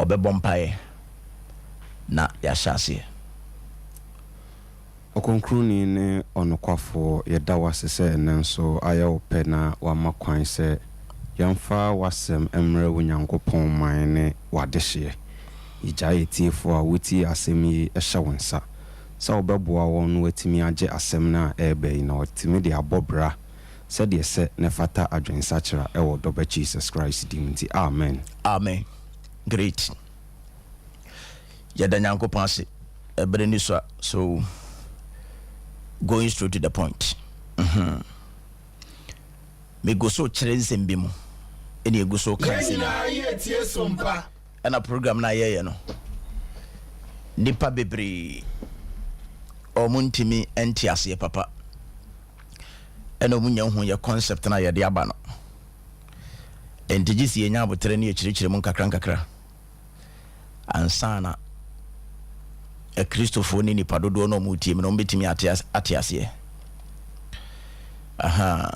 Ɔbɛbɔ mpaeɛ na yɛahyɛ aseɛ. Ɔkronkronni ne Ɔnokwafoɔ, yɛda wo ase sɛ ɛnnɛ nso ayɛ wo pɛ na woama kwan sɛ yɛmfa w'asɛm mmrɛ wo Nyankopɔn man ne w'adehyeɛ. Yɛgyae atiefoɔ a wɔtie asɛm yi hyɛ wo nsa sɛ wobɛboa wɔn na wɔatumi agye asɛm no a ɛreba yi na wɔatumi de abɔ bra sɛdeɛ ɛsɛ na ɛfata adwensakyera ɛwɔ dɔba Jesus Christ din nti, amen. Amen. Great. Yɛda Nyankopɔn ase. Ɛberɛ ni so a, so going straight to the point. Megu so kyerɛ nsɛm bi mu ɛne ɛgu so ka nsɛm bi. Ɛna program no a yɛyɛ no, nipa bebree ɔmo ntumi nte aseɛ papa, ɛna ɔmo nya hu yɛ concept no a yɛde aba no. Nti gye si yɛnya abotrɛ ne yɛkyerɛkyerɛ mu nkakra nkakra ansa na Akristofoɔ ne nipa dodoɔ no ɔmo tie mu na ɔmo bɛtumi ate aseɛ. Aha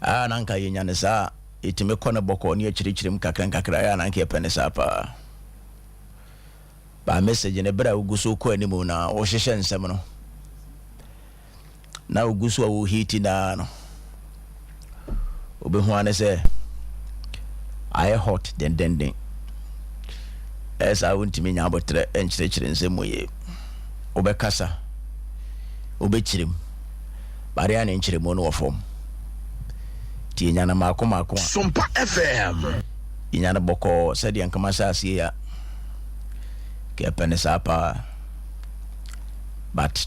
a na nka yɛnya ne saa, yɛtumi kɔ ne bɔkɔɔ ne yɛkyerɛkyerɛ mu kakra nkakra ɛyɛ a na nka yɛpɛ ne saa paa. Baa message ne berɛ a wogu so kɔ anim na wohyehyɛ nsɛm no na wogu so a wohiti naa no, wobɛhu ane sɛ ayɛ hot dendenden. Ɛyɛ saa, wontumi nya abotrɛ nkyerɛkyerɛ nsɛm mu yie. Wobɛkasa, wobɛkyerɛ mu bare a ne nkyerɛmu no wɔ fam, nti yɛnya no maako maako a Sompa FM. Yɛnya no bɔkɔɔ sɛdeɛ nkama hyɛ aseɛ a kɛpɛ ne saa paa, but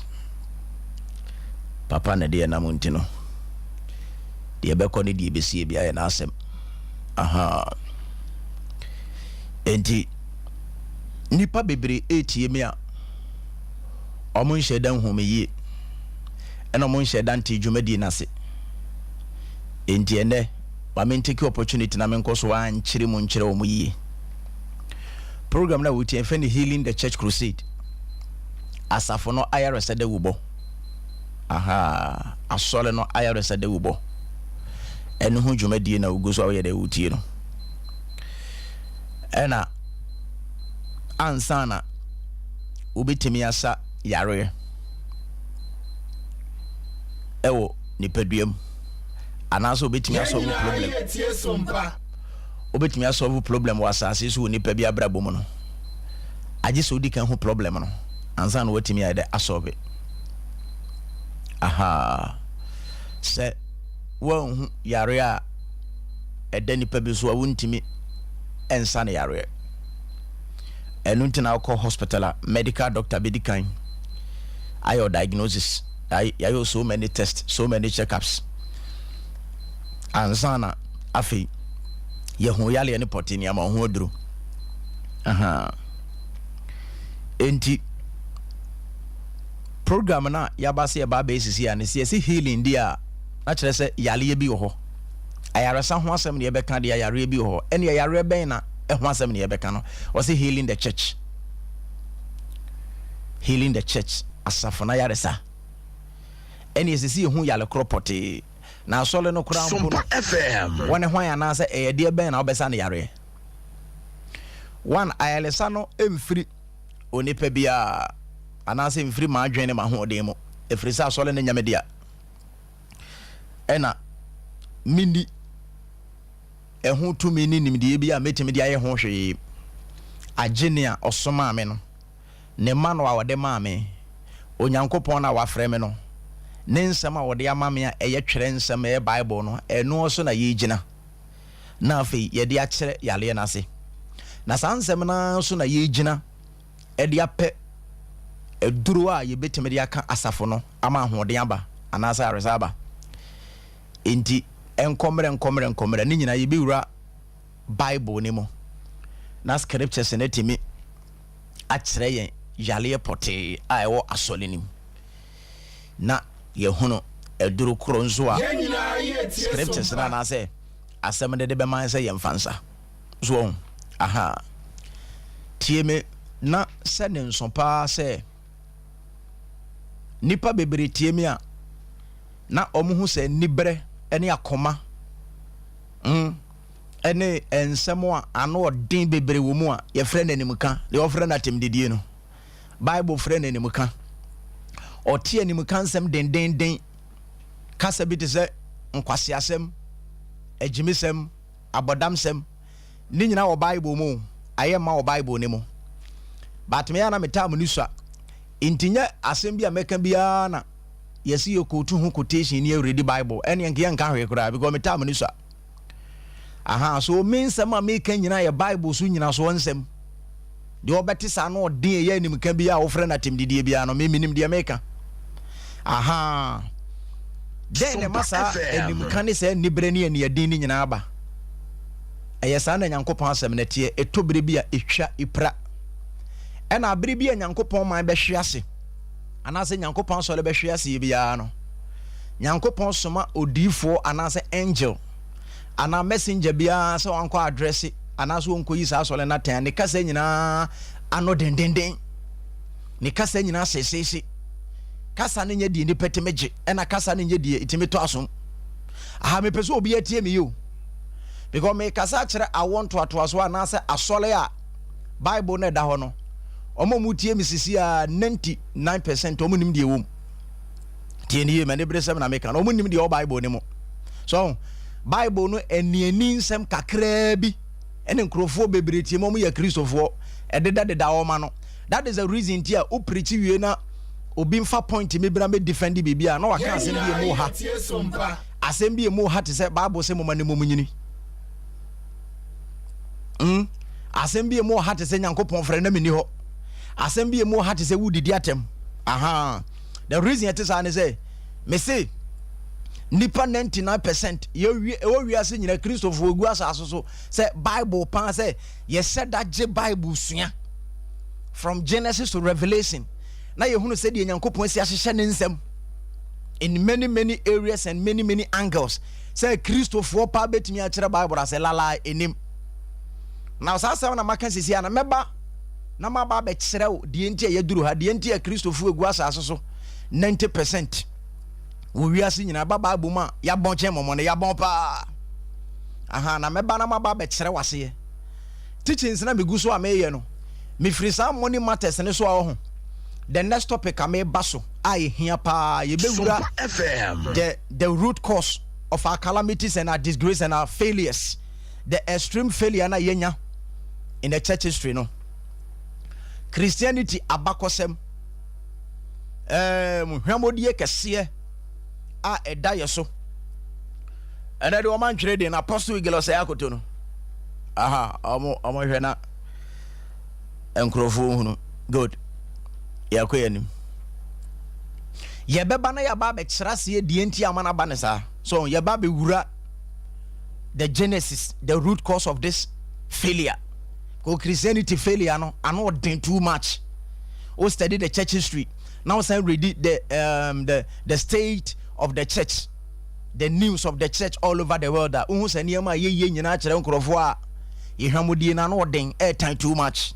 papa ne deɛ nam nti no, deɛ ɛbɛkɔ ne deɛ ɛbɛsie bi ayɛ n'asɛm. Aha, enti nipa bebree etie me a ɔmo nhyɛ da nhu me yie, ɛna ɔmo nhyɛ da nte dwumadie n'ase. Enti ɛnɛ ma me take opportunity na menkɔ so ankyerɛ mu nkyerɛ wɔn yie. Program na wotie fɛ ne Healing the Church Crusade, asafo no ayaresa dawubɔ. Aha, asɔre no ayaresa dawubɔ, ɛno ho dwumadie na wogu so a woyɛ dɛ wotie no. Ɛna ansa na wobɛtumi asa yareɛ ɛwɔ nipadua mu anaasɛ wobɛtumi asolve problem, wobɛtumi asolve problem wɔ asase so wɔ nipa bi abrabɔ mu no, agye sɛ wodi kan ho problem no ansa na watumi ayɛ dɛ asolve. Aha, sɛ woanhu yareɛ a ɛda nipa bi so a, wontumi ɛnsa no yareɛ. Ɛno nti na wokɔ hospital a, medical doctor bɛdi kan ayɛ diagnosis, yɛayɛ so many tests, so many checkups ansa na afei yɛhu yareɛ no pɔte nneɛma ho aduro. Aha, enti program no a yɛaba sɛ yɛba abɛsisi a ne sɛ yɛsɛ healing deɛ a, na kyerɛ sɛ yareɛ bi wɔ hɔ. Ayaresa ho asɛm ne yɛbɛka deɛ, yareɛ bi wɔ hɔ. Ɛne yareɛ bɛn na ɛho asɛm ne yɛbɛka no? Ɔsɛ healing the church, healing the church, asafo no ayaresa. Ɛne ɛsɛ sɛ yɛhu yare korɔ pɔtee na asɔre no koraa mpo no Sompa FM. Wɔne hwan anaasɛ ɛyɛ deɛ bɛn na wobɛsa no yareɛ? One, ayaresa no mfiri onipa biara anaasɛ mfiri m'adwene ne m'ahoɔden mu, ɛfiri sɛ asɔre no nyɛ me dea, ɛna menni ɛho tumi ne nimdeɛ bi a mɛtumi de ayɛ ho hwee, agye ne a ɔsomaa me no, ne ma no a ɔde maa me, Onyankopɔn no a wafrɛ me no, ne nsɛm a ɔde ama me a ɛyɛ twerɛ nsɛm, ɛyɛ Bible no. Ɛno so na yɛgyina na afei yɛde akyerɛ yareɛ no ase, na saa nsɛm no so na yɛgyina ɛde apɛ aduro a yɛbɛtumi de aka asafo no ama ahoɔden aba anaasɛ aresa aba. Enti nkɔmmerɛ nkɔmmerɛ nkɔmmerɛ ne nyinaa yɛbɛwura Bible ne mu na scriptures no tumi akyerɛ yɛn yareɛ pɔtee a ɛwɔ asɔre no mu na yɛhunu aduro koro nso a scriptures no anaasɛ asɛm no de bɛma sɛ yɛmfa nsa so ɔho. Aha, tie me na sɛ ne nso paa sɛ nipa bebree tie me a na ɔmo ho sɛ nibrɛ ne akoma. Ɛne nsɛm a ano ɔden bebree wɔ mu a yɛfrɛ no animka, deɛ wɔfrɛ no atɛmdidie no, Bible frɛ no animka. Ɔte animka nsɛm dendenden, kasa bi te sɛ nkwaseasɛm, agyimisɛm, abɔdamsɛm, ne nyinaa wɔ Bible mu, ayɛ mma wɔ Bible no mu. But me a na metaa mo ni sua, nti nyɛ asɛm bi a mɛka biara na yɛsi yɛ quote ho quotation ne yɛredi Bible, ɛne nka yɛnka hwee koraa because metaa mo ni sua. Aha, so me nsɛm a meka nyinaa yɛ Bible so nyinasoɔ nsɛm. Deɛ ɔbɛte saa na ɔden ɛyɛ animka bi a wofrɛ no atɛmdidie biara no, me menim deɛ meka. Aha. Dɛn na ɛma saa animka ne saa aniberɛ ne aniɛden no nyinaa ba? Ɛyɛ saa na Nyankopɔn asɛm no teɛ. Ɛtɔ berɛ bi a ɛtwa, ɛpira. Ɛna abere bi a Nyankopɔn man bɛhwe ase, anaasɛ Nyankopɔn asɔre bɛhwe ase biara no, Nyankopɔn soma odiyifoɔ anaasɛ angel anaa messenger biara sɛ ɔnkɔ address anaasɛ ɔnkɔyi saa asɔre no atɛn a, ne kasa nyinaa ano dendenden, ne kasa nyinaa seeseese. Kasa no nyɛ deɛ nipa tumi gye, ɛna kasa no nyɛ deɛ ɛtumi tɔ asom. Aha, mepɛ sɛ obi atie me yi o, because mekasa akyerɛ awoɔ ntoatoasoɔ anaasɛ asɔre a Bible no ɛda hɔ no, wɔn a wɔtie me sisi a 99% wɔn nim deɛ ɛwɔ mu. Tie ne yie, m'ani bere sɛm na meka no, wɔn nim deɛ ɛwɔ Bible no mu. So Bible no aniani nsɛm kakraa bi ɛne nkurɔfoɔ bebree tie mu, wɔn yɛ Kristofoɔ, ɛdedadeda wɔn ano. That is the reason ti a wo preach wie na obi nfa point mi bra mɛ defend biribi a na waka asɛm bi emu ha, asɛm bi emu ha te sɛ Bible sɛ moma ne mom nyini. Asɛm bi emu ha te sɛ Nyankopɔn frɛ na menni hɔ. Asɛm bi emu ha te sɛ wodidi atɛm. Aha. The reason ɛte saa ne sɛ mese nipa 99% yɛwie ɛwɔ wiase nyina Kristofoɔ gu asase so sɛ Bible paa sɛ yɛhyɛ da gye Bible sua from Genesis to Revelation na yɛhunu sɛdeɛ Nyankopɔn asi ahyehyɛ ne nsɛm in many many areas and many many angles sɛ Kristofoɔ paa bɛtumi akyerɛ Bible ase lalaa ɛnim. Na saa asɛm na maka sisi a na mɛba na maba abɛkyerɛ wo deɛ nti a yɛduru ha, deɛ nti a Kristofoɔ egu asase so 90% wɔ wiase nyinaa ba Bible mu a yɛabɔn kyɛn mɔmɔ no, yɛabɔn paa. Aha, na mɛba na maba abɛkyerɛ waseɛ. Teachings na megu so a meyɛ no, mefiri saa money matters ne so a ɔho. The next topic a meba so a ɛhia paa, yɛbɛwura the root cause of our calamities and our disgrace and our failures, the extreme failure na yɛnya in the church history no. Christianity abakɔsɛm, hwamodie kɛseɛ a ɛda yɛ so. Ɛnɛ de wɔn antwerɛ din Apostle Eagle Osei Akoto no. Aha, ɔmo ɔmo hwɛ na nkurɔfoɔ hunu. Good. Yɛkɔ yɛn anim. Yɛbɛba na yɛaba abɛkyerɛ aseɛ deɛ nti ama no aba ne saa. So yɛba abɛwura the genesis, the root cause of this failure. Ko Christianity failure no, ano ɔden too much. O study the church history. Now san read the state of the church, the news of the church all over the world. A wohu sɛ nneɛma a yɛyɛ nyinaa kyerɛ nkurɔfoɔ a yɛhwamodie no ano ɔden ɛɛtan too much.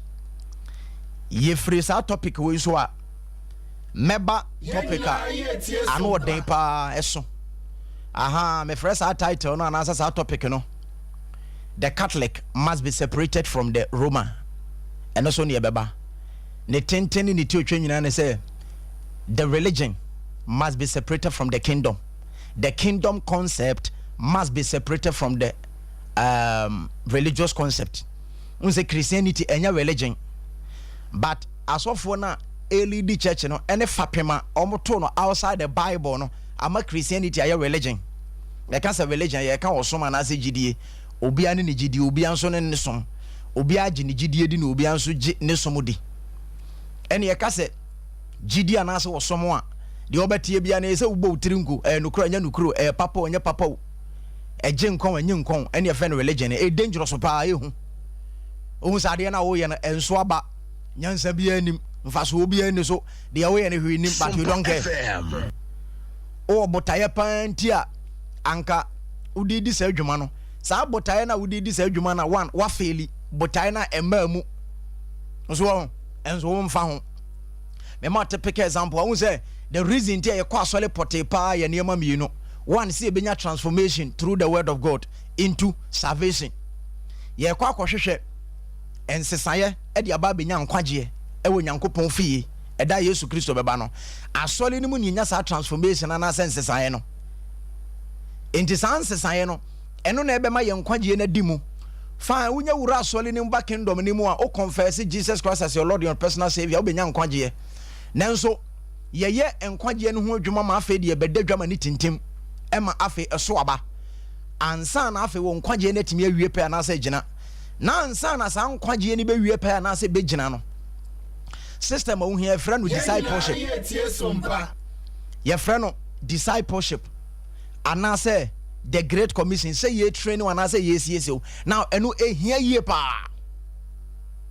Yɛfiri saa topic wei so a mɛba topic a ano ɔden paa ɛso. Aha, mefrɛ saa title no anaasɛ saa topic no, The Catholic Must Be Separated from the Roman. Ɛno so ne yɛbɛba. Ne tenten ne ne ti otwa nyinaa ne sɛ the religion must be separated from the kingdom. The kingdom concept must be separated from the religious concept. N sɛ Christianity ɛnyɛ religion, but asɔfoɔ no a ɛlead church no ɛne fapem a wɔto no outside the Bible no ama Christianity ayɛ religion. Yɛka sɛ religion, yɛka ɔsom anaasɛ gyidie. Obiara ne ne gyidie, obiara nso ne ne som. Obiara gye ne gyidie di na obiara nso gye ne som di. Ɛne yɛka sɛ gyidie anaasɛ ɔsom a, deɛ ɔbɛteɛ biara no ɛyɛ sɛ wobɔ wo tiri nko, ɛyɛ nokorɛ ɛnyɛ nokorɛ, ɛyɛ papa ɛnyɛ papa o, ɛgye nkɔn ɛnyɛ nkɔn, ɛne yɛfrɛ no religion. Ɛyɛ dangerous paa, ɛhu. Ohun sɛ adeɛ no a woyɛ no ɛnso aba, nyansa biara nim, mfasoɔ biara ni so, deɛ woyɛ no hwee nim, but you don't care. Wowɔ botaeɛ paa nti a anka wode di saa adwuma no. Saa botaeɛ no a wode di saa adwuma no a, one, wafaili botaeɛ no a ɛmmaa mu nso wɔ ho, ɛnso womfa ho. Mema typical example, ahu sɛ the reason nti a yɛkɔ asɔre pɔtee paa yɛ nneɛma mmienu. One, sɛ yɛbɛnya transformation through the word of God into salvation. Yɛrekɔ akɔhwehwɛ nsesaeɛ de aba abɛnya nkwagyeɛ wɔ Nyankopɔn fie ɛda a Yesu Kristo bɛba no. Asɔre no mu na yɛnya saa transformation anaasɛ nsesaeɛ no. Enti saa nsesaeɛ no, ɛno na ɛbɛma yɛn nkwagyeɛ no adi mu. Fine, wonya wura asɔre no mu ba kingdom no mu a, wo confess Jesus Christ as your Lord and your personal Savior, wobɛnya nkwagyeɛ. Nanso, yɛyɛ nkwagyeɛ no ho adwuma ma afei deɛ ɛbɛda dwa ma ne tintim, ɛma afei ɛso aba. Ansa na afei wo nkwagyeɛ no atumi awie pɛ anaasɛ agyina. Na ansa na saa nkwagyeɛ no bɛwie pɛ anaasɛ bɛgyina no, system a wohia yɛfrɛ no discipleship. Yɛfrɛ no discipleship anaasɛ the great commission sɛ yɛ training anaasɛ yɛsiesie wo. Now ɛno ɛhia yie paa.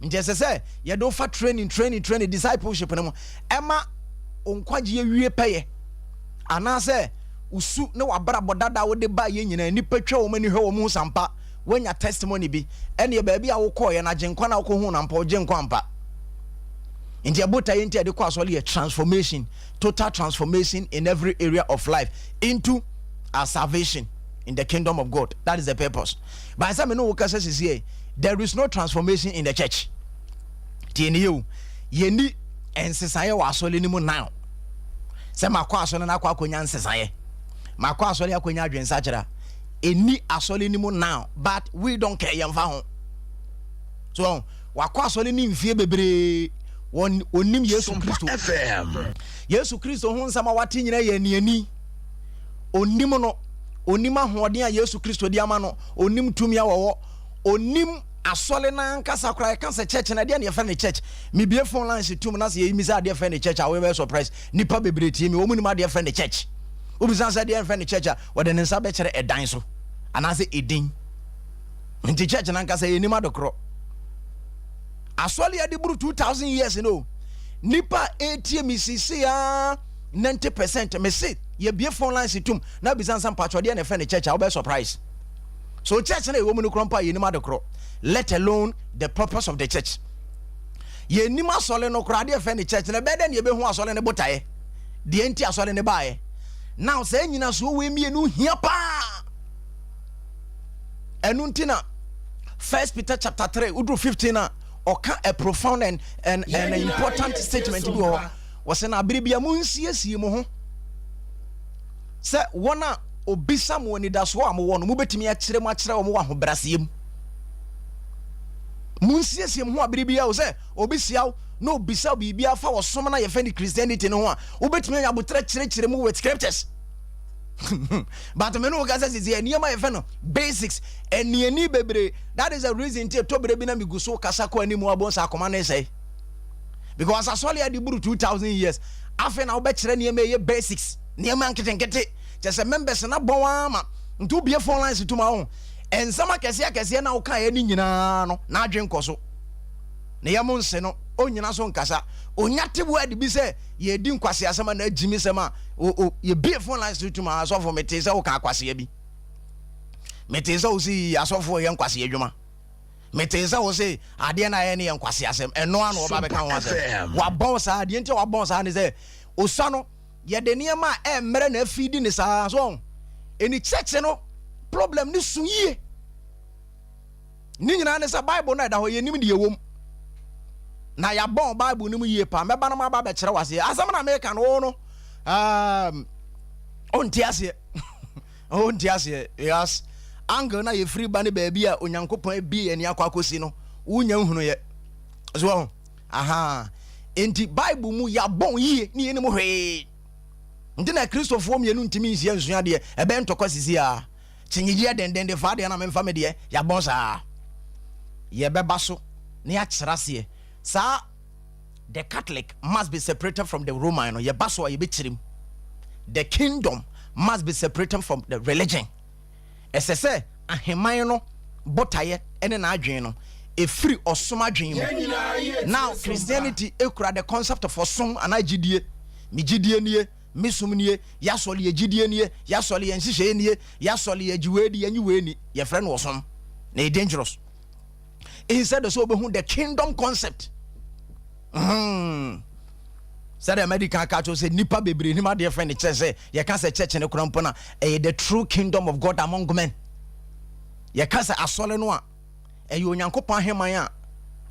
Nti ɛsɛ sɛ yɛde wofa training training training discipleship no mu ɛma nkwagyeɛ wie pɛyɛ anaasɛ wo ne w'abrabɔ dada a wode ba yɛ nyinaa nnipa twa wɔn ani hwɛ wɔn ho sampa woanya testimony bi ɛneɛ baabi a wokɔɔyɛ no agyenkwa na wokɔhu no ampa wogye nkwa ampa. Nti ɛbotaeɛ nti a yɛde kɔ asɔre yɛ transformation, total transformation in every area of life into our salvation in the kingdom of God. That is the purpose. But sɛ me ne wo kasa sisi yɛ, there is no transformation in the church. Tie ne yɛ o, yɛni nsesaeɛ wɔ asɔre no mu now. Sɛ makɔ asɔre no akɔ akɔnya nsesaeɛ, makɔ asɔre akɔnya adwensakyera, ɛni asɔre no mu now, but we don't care, yɛmfa ho. So wakɔ asɔre ne mfie bebree, wɔn onim Yesu Kristo. FM. Yesu Kristo ho nsɛm a wate nyinaa yɛ aniani. Onim no, onim ahoɔden a Yesu Kristo de ama no, onim tumi a wɔwɔ, onim asɔre n'ankasa koraa. Yɛka sɛ church na ɛdeɛ na yɛfrɛ no church. Mebie phone lines tum na sɛ yɛyi mi sɛ adeɛ frɛ no church a, wɔyɛ surprise. Nipa bebree tie mi, wɔn nim adeɛ frɛ no church. Obisa sɛ adeɛ frɛ no church a, wɔde ne nsa bɛkyerɛ ɛdan so anaasɛ edin. Nti church n'ankasa yɛnim adekorɔ. Asɔre yɛde buru 2000 years no, nipa etie mi sisi ya 90%. Me se yɛbie phone lines tum na bisa nsa mpatwɔdeɛ na ɛfrɛ no church a, wobɛyɛ surprise. So church na ɛwɔ mu no korɔ mpo a, yɛnim adekorɔ, let alone the purpose of the church. Yɛnim asɔre no koraa adeɛ fɛ ne church na ɛbɛyɛ dɛ ne yɛbɛhu asɔre no botaeɛ deɛ nti asɔre no baeɛ. Now saa nyinasoɔ wei mmienu hia paa. Ɛno nti na First Peter chapter 3 woduru 15 a, ɔka a profound and important statement bi wɔ hɔ. Wɔsɛ na abere bia monsiesie mo ho sɛ wɔn a obisa mo anidasoɔ a mowɔ no, mobɛtumi akyerɛ mu akyerɛ wɔn wɔ ahobrɛaseɛ mu. Monsiesie mo ho abere bia o sɛ obi sia wo na obisa wo biribi afa wɔ som na yɛfɛ ne Christianity no ho a, wobɛtumi anya abotrɛ kyerɛkyerɛ mu with scriptures. But me no wo kasa sisi nneɛma yɛfɛ no basics aniani bebree. That is the reason nti ɛtɔ bere bi na megu so kasa kɔ anim abɔ nsa akoma ne sɛe, because asɔre ade buru 2000 years, afei na wobɛkyerɛ nneɛma ɛyɛ basics, nneɛma nketenkete kyɛ sɛ members na bɔn ama. Nti wobie phone lines tum a, wo nsɛm akɛseɛ akɛseɛ na wokaeɛ ne nyinaa no n'adwen kɔ so na yɛm nse no ɔnyina so nkasa. Onya te word bi sɛ yɛdi nkwasi asɛm a na agyimi sɛm a, yɛbie phone lines tum a, asɔfo, metee sɛ woka akwaseɛ bi, metee sɛ wo si asɔfoɔ yɛ nkwasi adwuma, metee sɛ wo se adeɛ no ayɛ ne yɛ nkwasi asɛm. Ɛno ano ɔba bɛka ho asɛm. Wabɔn saa adeɛ nti a wabɔn saa ne sɛ osua no yɛde nneɛma a ɛmmerɛ na afidi ne saa so. Ɛni church no problem ne so yie ne nyinaa ne sɛ Bible no ɛda hɔ, yɛnim deɛ ɛwɔ mu na yɛabɔn Bible no mu yie paa. Mɛba no maba bɛkyerɛ waseɛ asɛm na meka no wo no ɔnte aseɛ, ɔnte aseɛ because angle na yɛfiri ba ne baabi a Onyankopɔn abie yɛn ani akɔ akɔsi no, wonya nhunuyɛ so wɔho aha. Enti Bible mu yɛabɔn yie ne yɛnim hwee nti na Kristofoɔ mmienu ntumi nhyia nsua deɛ ɛbɛn ntɔkwa sisi a kyinyideɛ denden de fa adeɛ na memfa me deɛ. Yɛabɔn saa, yɛbɛba so na yɛakyerɛ aseɛ saa. The Catholic must be separated from the Roman no, yɛba so a yɛbɛkyerɛ mu. The kingdom must be separated from the religion. Ɛsɛ sɛ ahemman no botaeɛ ne n'adwene no ɛfiri ɔsom adwene mu. Now Christianity ekura the concept of ɔsom anaa gyidie. Me gyidie nie, me som nie, yɛasɔre yɛ gyidie nie, yɛasɔre yɛ nhyehyɛeɛ nie, yɛasɔre yɛ gye wei di, yɛnye wei ni. Yɛfrɛ no ɔsom na ɛyɛ dangerous. Instead sɛ wobɛhu the kingdom concept, sɛdeɛ madi kan ka kyerɛ sɛ nnipa bebree nim adeɛ fɛ ne kyerɛ sɛ yɛka sɛ church ne kora mpo no, ɛyɛ the true kingdom of God among men. Yɛka sɛ asɔre no a, Ɛyɛ Onyankopɔn aheman a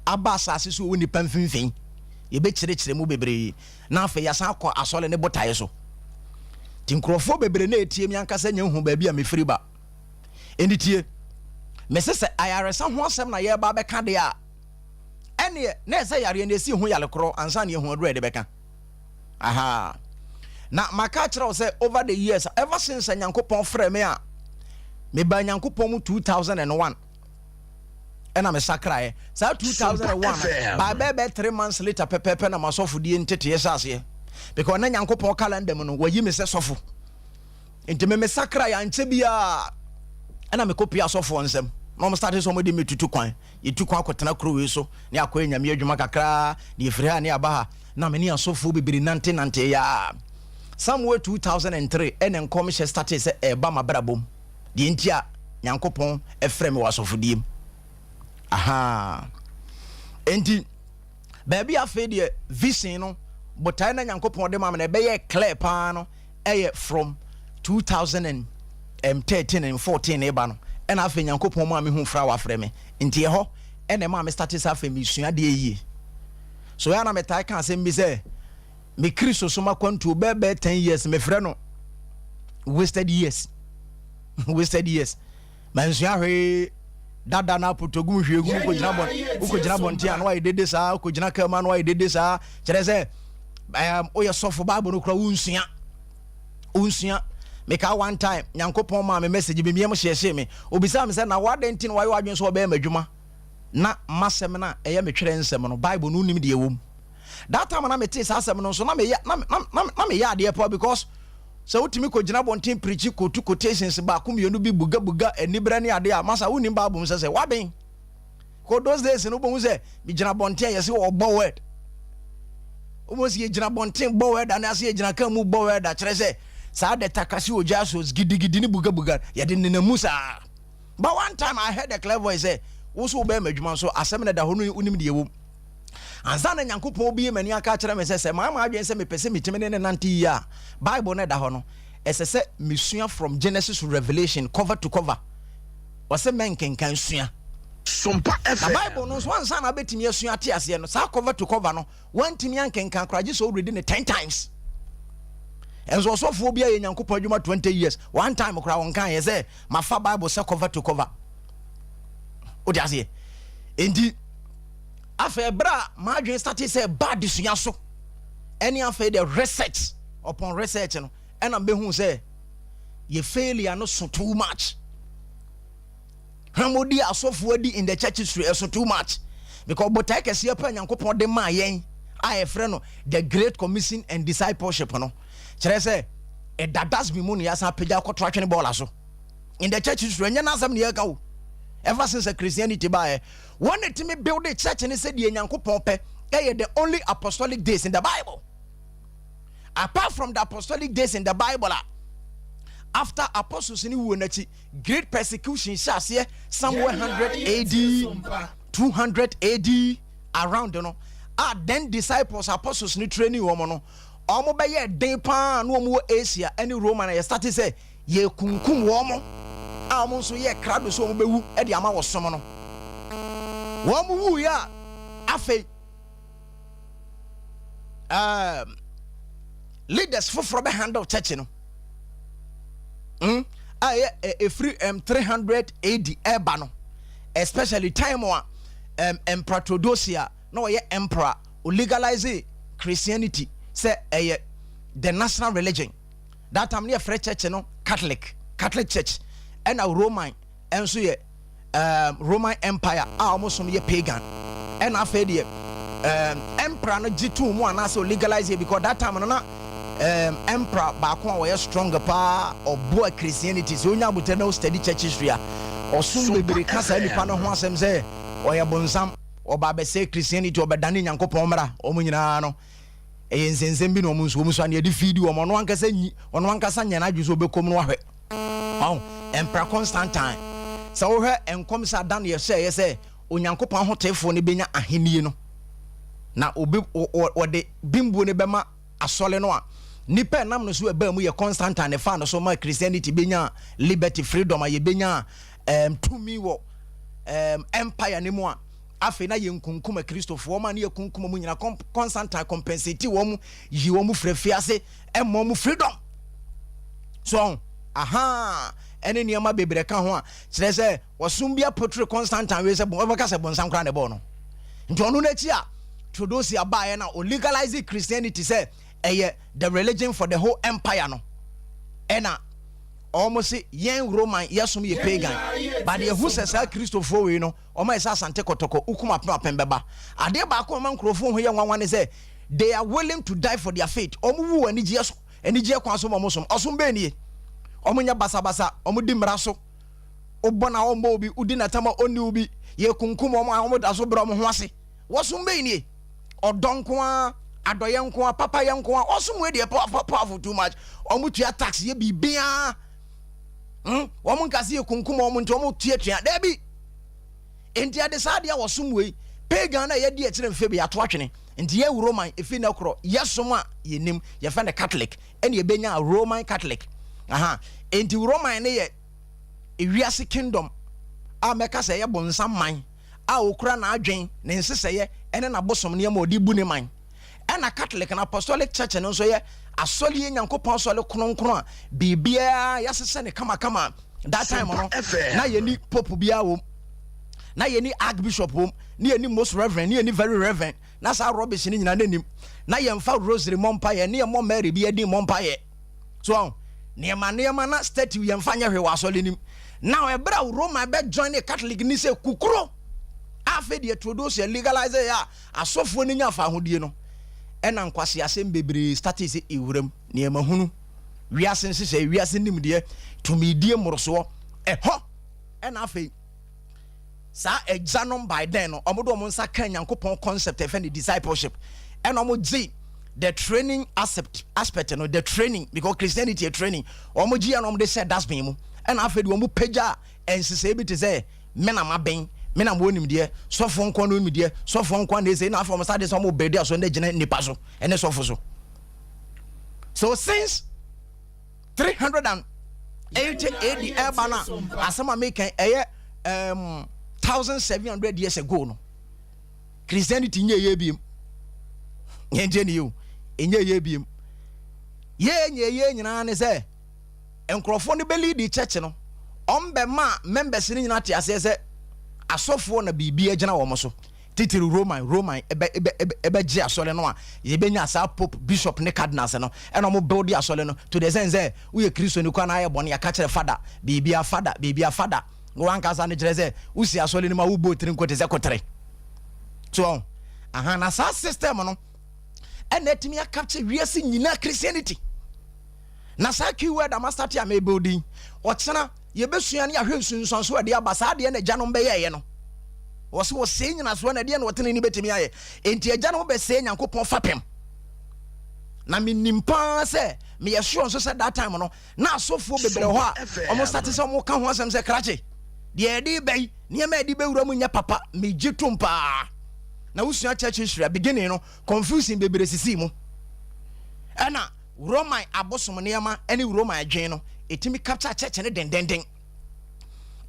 aba asase so wɔ nnipa mfimfini. Yɛbɛkyerɛkyerɛ mu bebree na afei yɛasan akɔ asɔre ne botaeɛ so. Nti nkurɔfoɔ bebree na ɛtie me ankasa nya hu baabi a mefiri ba. Ɛnti tie, mese sɛ ayaresa ho asɛm na yɛreba abɛka deɛ a, ɛneɛ na ɛsɛ yareɛ no ɛsi ho yare korɔ ansa na yɛhu aduro a yɛde bɛka. Aha. Na maka akyerɛ wo sɛ over the years, ever since a Nyankopɔn frɛ me a, mebaa Nyankopɔn mu 2001 ɛna mesakraeɛ. Saa 2001 no, by bɛɛbɛɛ 3 months later pɛpɛɛpɛ na masɔfodie nteteɛ hyɛ aseɛ. Because na Nyankopɔn calendar mu no, wayi me sɛ sɔfo. Nti me mesakraeɛ ankyɛ biara ɛna mekɔpie asɔfoɔ nsɛm. Na ɔmo start sɛ ɔmo de me tutu kwan. Yɛtu kwan akɔtena kuro wei so ne akɔyɛ Nyame adwuma kakraa na yɛfiri ha ne aba ha, na me ne asɔfoɔ bebree nante nante yaa. Somewhere 2003 ɛna nkɔmhyɛ start sɛ ɛreba m'abrabɔ mu. Deɛ nti a Nyankopɔn ɛfrɛ me wɔ asɔfodie mu. Aha. Enti baabi afei deɛ vision no botae na Nyankopɔn de ma me na ɛbɛyɛ clear paa no ɛyɛ from 2013 and 14 ne ba no, ɛna afei Nyankopɔn mu a mehu fra wafrɛ me. Nti ɛhɔ ɛna ɛma me start sɛ afei mesua adeɛ yie. So ɛa na metae ka asɛm bi sɛ me Kristo so makwantuo bɛɛbɛɛ 10 years, mefrɛ no wasted years, wasted years. Mansua hwee dada na apotogum hwie gu. Wokɔgyina bɔnten a na wayɛ dede saa, wokɔgyina kaa mu a na wayɛ dede saa, kyerɛ sɛ woyɛ sɔfo, Bible no kora wonsua, wonsua. Meka one time Nyankopɔn maa me message bi, miam hyehyee me. Obisaa me sɛ, na wadɛn nti na wayɛ w'adwene sɛ ɔbɛyɛ m'adwuma na masɛm no a ɛyɛ me twerɛ nsɛm no, Bible no, wonim deɛ ɛwɔ mu? That time na metee saa asɛm no nso na meyɛ na meyɛ adeɛ pa, because sɛ wotumi kɔgyina bɔnten preach, quote quotations baako mmienu bi, bugabuga aniberɛ ne adeɛ a masa wonim Bible mu sɛ waben kɔ. Those days no, wobɛhu sɛ megyina bɔnten a yɛsɛ ɔbɔ word, wobɛhu sɛ yɛgyina bɔnten bɔ word ane ase, yɛgyina ka mu bɔ word a kyerɛ sɛ saa de takase ogya so gidigidi ne bugabuga yɛde nenamu saa. But one time I heard a clear voice sɛ wo so wobɛyɛ m'adwuma nso asɛm no da hɔ no wonim deɛ ɛwɔ mu. Ansa na Nyankopɔn bie m'ani aka kyerɛ me sɛ maa ma adwene sɛ mepɛ sɛ metumi ne ne nante yie a, Bible no ɛda hɔ no, ɛsɛ sɛ mesua from Genesis to Revelation cover to cover. Ɔsɛ mɛnkenkan, sua. Sompa Na FM. Bible no nso, ansa na wobɛtumi asua ate aseɛ no saa cover to cover no, woantumi ankenkan koraa gye sɛ woredi ne 10 times. Ɛnso ɔsɔfoɔ bi ayɛ Nyankopɔn adwuma 20 years, one time koraa wɔnka yɛ sɛ mafa Bible sɛ cover to cover. Wode aseɛ? Enti afei ɛberɛ a maadwene start sɛ ba adesua so ɛne afei the research upon research no, ɛna mbɛhu sɛ yɛ failure no so too much. Hwamodi asɔfoɔ adi in the church history ɛso too much, because botae kɛseɛ pa Nyankopɔn de maa yɛn a yɛfrɛ no the Great Commission and discipleship no, kyerɛ sɛ ɛda dustbin mu no, yɛasan apagya akɔto atwene bɔɔla so in the church history. Ɛnyɛ n'asɛm ne yɛka o. Ever since a Christianity baeɛ, wɔn na tumi build the church ne sɛdeɛ Nyankopɔn pɛ, ɛyɛ the only apostolic days in the Bible. Apart from the apostolic days in the Bible a, after apostles ne wuo n'akyi, great persecution hyɛ aseɛ somewhere 100 AD, 200 AD around no a, then disciples, apostles ne training wɔn no, wɔn bɛyɛ den paa na wɔn wɔ Asia ne Roman a yɛ start sɛ yɛkunkum wɔn a wɔn nso yɛ krado sɛ wɔn bɛwu de ama wɔ som no. Wɔn wuiɛ a, afei leaders foforɔ bɛ handle church no a ɛyɛ ɛfiri 300 AD ɛba no, especially time a Emperor Theodosia na ɔyɛ emperor, o legalize Christianity sɛ ɛyɛ the national religion. That time ne yɛfrɛ church no Catholic Church, ɛna Roman ɛnso yɛ Roman Empire a wɔn som yɛ pagan. Ɛna afei deɛ emperor no gye tuu mu anaasɛ o legalize yɛ, because that time no na emperor baako a wɔyɛ strong paa ɔboa Christianity. Sɛ onya abotire na o study church history a, ɔsom bebree ka saa nipa no ho asɛm sɛ ɔyɛ bonsam, ɔba abɛsɛ Christianity, ɔbɛdane Nyankopɔn mmara. Wɔn nyinaa no ɛyɛ nsɛnsɛm bi na wɔn nso wɔn so aneɛ de feed wɔn. Ɔno ankasa nyi, ɔno ankasa nyɛ n'adwene sɛ ɔbɛkɔm no ahwɛ ɔn Emperor Constantine. Sɛ wohwɛ nkɔm sɛ adan yɛ sɛ ɛyɛ sɛ Onyankopɔn ahoteefoɔ no bɛnya ahennie no na obi wɔde bimbuo no bɛma asɔre no a, nipa ɛnam no so ɛbaa mu yɛ Constantine ne fa no so ma Christianity bɛnya liberty, freedom a yɛbɛnya tumi wɔ Empire no mu a, afei na yɛnkunkum Akristofoɔ, wɔn a ne yɛkunkum wɔn nyinaa, Constantine compensate wɔn, yi wɔn firi afiase, ɛma wɔn freedom. So aha, ɛne nneɛma bebree ka ho a kyerɛ sɛ wɔsom bi apotire Constantine wei sɛ wɔbɛka sɛ bonsam koraa na ɛbɔɔ no. Nti ɔno n'akyi a Theodosia baeɛ na o legalize Christianity sɛ ɛyɛ the religion for the whole empire no, ɛna wɔn se yɛn Roman yɛsom yɛ pagan, but yɛhu sɛ saa Kristofoɔ wei no, wɔn ayɛ sɛ Asante Kɔtɔkɔ wokum apem apem bɛba. Adeɛ baako a ɔma nkurɔfoɔ ho yɛ nwanwa ne sɛ they are willing to die for their faith. Wɔn wu wɔ anigyeɛ so, anigyeɛ kwan so ma wɔn som. Ɔsom bɛn nie? Wɔn nyɛ basabasa, wɔn di mmara so. Wobɔ na wɔn bɔ obi, wodi n'atam a ɔnni obi, yɛkunkum wɔn a wɔn da so brɛ wɔn ho ase. Wɔsom bɛn nie? Ɔdɔ nko ara, adɔyɛ nko ara, papayɛ nko ara. Ɔsom wei deɛ powerful, powerful too much. Wɔn tua tax yɛ biribiara. Wɔn nka sɛ yɛkunkum wɔn nti wɔn tuatua. Daabi. Nti ɛde saa adeɛ a wɔsom wei, pagan na yɛdi akyire mfe bi ato atwene. Nti yɛ Roman efi na korɔ yɛsom a yɛnim yɛfɛ no Catholic, ɛna yɛbɛnya Roman Catholic. Aha. Nti Roman ne yɛ ewiase kingdom a mɛka sɛ ɛyɛ bonsam man a okura n'adwen, ne nsesɛeɛ ɛne n'abosom nneɛma a ɔde bu ne man. Ɛna Catholic na Apostolic Church no nso yɛ asɔre yɛ Nyankopɔn asɔre kronkron a biribiara yɛasesɛ ne kamakama. That time no na yɛni pope biara wɔ mu, na yɛni archbishop wɔ mu, na yɛni most reverend, na yɛni very reverend, na saa rubbish no nyinaa n'anim. Na yɛmfa rosary mmɔ mpaeɛ, ne yɛmmɔ Mary bi adin mmɔ mpaeɛ. So nneɛma nneɛma na statue yɛmfa nyɛ hwee wɔ asɔre nim. Now ɛberɛ a Roman bɛ join ne Catholic ni sɛ kukuro, afei deɛ Theodosia legalize yɛ a asɔfoɔ no nya afahodie no, ɛna nkwaseasɛm bebree startee sɛ ewuram nneɛma hunu, wiase nhyehyɛe, wiase nimdeɛ, tumidie mmorosoɔ. Ɛhɔ ɛna afei saa agyanom by then no, ɔmo de ɔmo nsa ka Nyankopɔn concept ɛfɛ ne discipleship, ɛna ɔmo gye the training aspect no, the training, because Christianity yɛ training. Ɔmo gye yɛ na ɔmo de hyɛ dustbin mu. Ɛna afei de ɔmo pagya nhyehyɛe bi te sɛ me na mabɛn, me na mo nimdeɛ, sɔfoɔ nko na nimdeɛ, sɔfoɔ nko na ese. Na afei ɔmo sa de sɛ ɔmo bɛdi aso na gyina nipa so ɛne sɔfo so. So since 380 AD ɛba na asɛm a meka ɛyɛ 1700 years ago no, Christianity nyɛ yɛ biem. Yɛn gye ne yɛ o, ɛnyɛ yɛ biem. Yɛ nyɛ yɛ nyinaa ne sɛ nkurɔfoɔ no bɛ lead church no, ɔmbɛma members no nyinaa te aseɛ sɛ asɔfoɔ na biribi agyina wɔn so. Titiri Roman ɛbɛ ɛbɛ ɛbɛ ɛbɛgye asɔre no a yɛbɛnya saa pope, bishop ne cardinals no, ɛna ɔmo build asɔre no to the sense sɛ woyɛ Kristo ni kwan na ayɛ bɔne, yɛka kyerɛ fada biribia, fada biribia, fada wankasa no kyerɛ sɛ wosi asɔre no mu a wobɔ tiri nko te sɛ kotere so. Aha na saa system no ɛna atumi acapture wiase nyinaa Christianity. Na saa keyword a mastart a mebɛ din ɔkyena yɛbɛsua ne ahwɛ nsunsuanso a ɛde aba. Saa adeɛ na agyanom bɛyɛɛyɛ no, wɔse wɔsɛe nyinasoɔ na ɛdeɛ na ɔtene ne bɛtumi ayɛ. Enti agyanom bɛsɛe Nyankopɔn fapem. Na menim paa sɛ meyɛ sure nso sɛ that time no na asɔfoɔ bebree hɔ a ɔmo start sɛ ɔmo ka ho asɛm sɛ krakye deɛ yɛde bɛyi nneɛma a yɛde bɛwura mu nyɛ papa. Megye tom paa. Na wosua church history a, beginning no confusion bebree sisi mu, ɛna Roman abosom nneɛma ne Roman adwene no ɛtumi capture church no dendenden.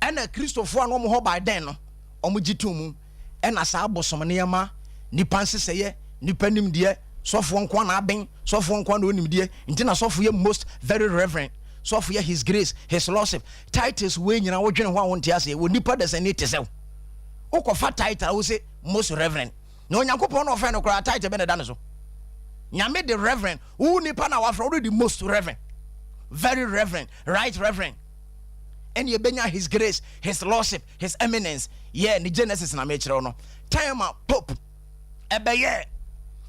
Ɛna Kristofoɔ a na wɔn hɔ by then no, wɔn gye tom mu. Ɛna saa abosom nneɛma, nipa nhyehyɛeɛ, nipa nimdeɛ, sɔfoɔ nko na aben, sɔfoɔ nko na onimdeɛ, nti na sɔfo yɛ most very reverend, sɔfo yɛ his grace, his lordship, titles wei nyinaa wodwene ho a wonte aseɛ. Wɔ nipa dasani te sɛ wo, wokɔfa title a wo sɛ most reverend, na Onyankopɔn na ɔfrɛ no koraa, title bɛ na ɛda ne so? Nyame de reverend, wo nipa na wafrɛ wode de most reverend, very reverend, right reverend, ɛne ɛbɛnya his grace, his lordship, his eminence. Yɛ ne genesis na mekyerɛw no, time a pope ɛbɛyɛ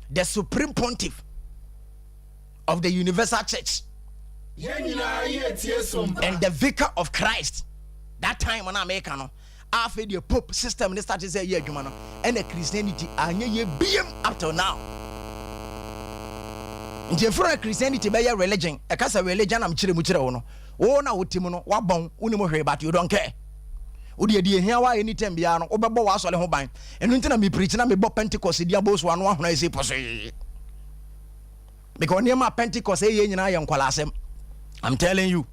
the supreme pontiff of the universal church and the vicar of Christ, that time na meka no, afei deɛ pope system ne start sɛ ɛyɛ adwuma no, ɛna Christianity anyɛ yɛ biem up till now. Nti efiri na Christianity bɛyɛ religion. Ɛka sɛ religion am kyerɛ mu kyerɛ wo no, wo na wote mu no wabɔn, wonim hwee, but you don't care. Wode adi ehia wa anytime biara no wobɛbɔ w'asɔre ho ban. Ɛno nti na mepreach na mebɔ Pentecost di abɔ so ano ahono ɛsɛ pɔsee, because nneɛma a Pentecost ɛyɛ nyinaa yɛ nkwalaa asɛm. I'm telling you,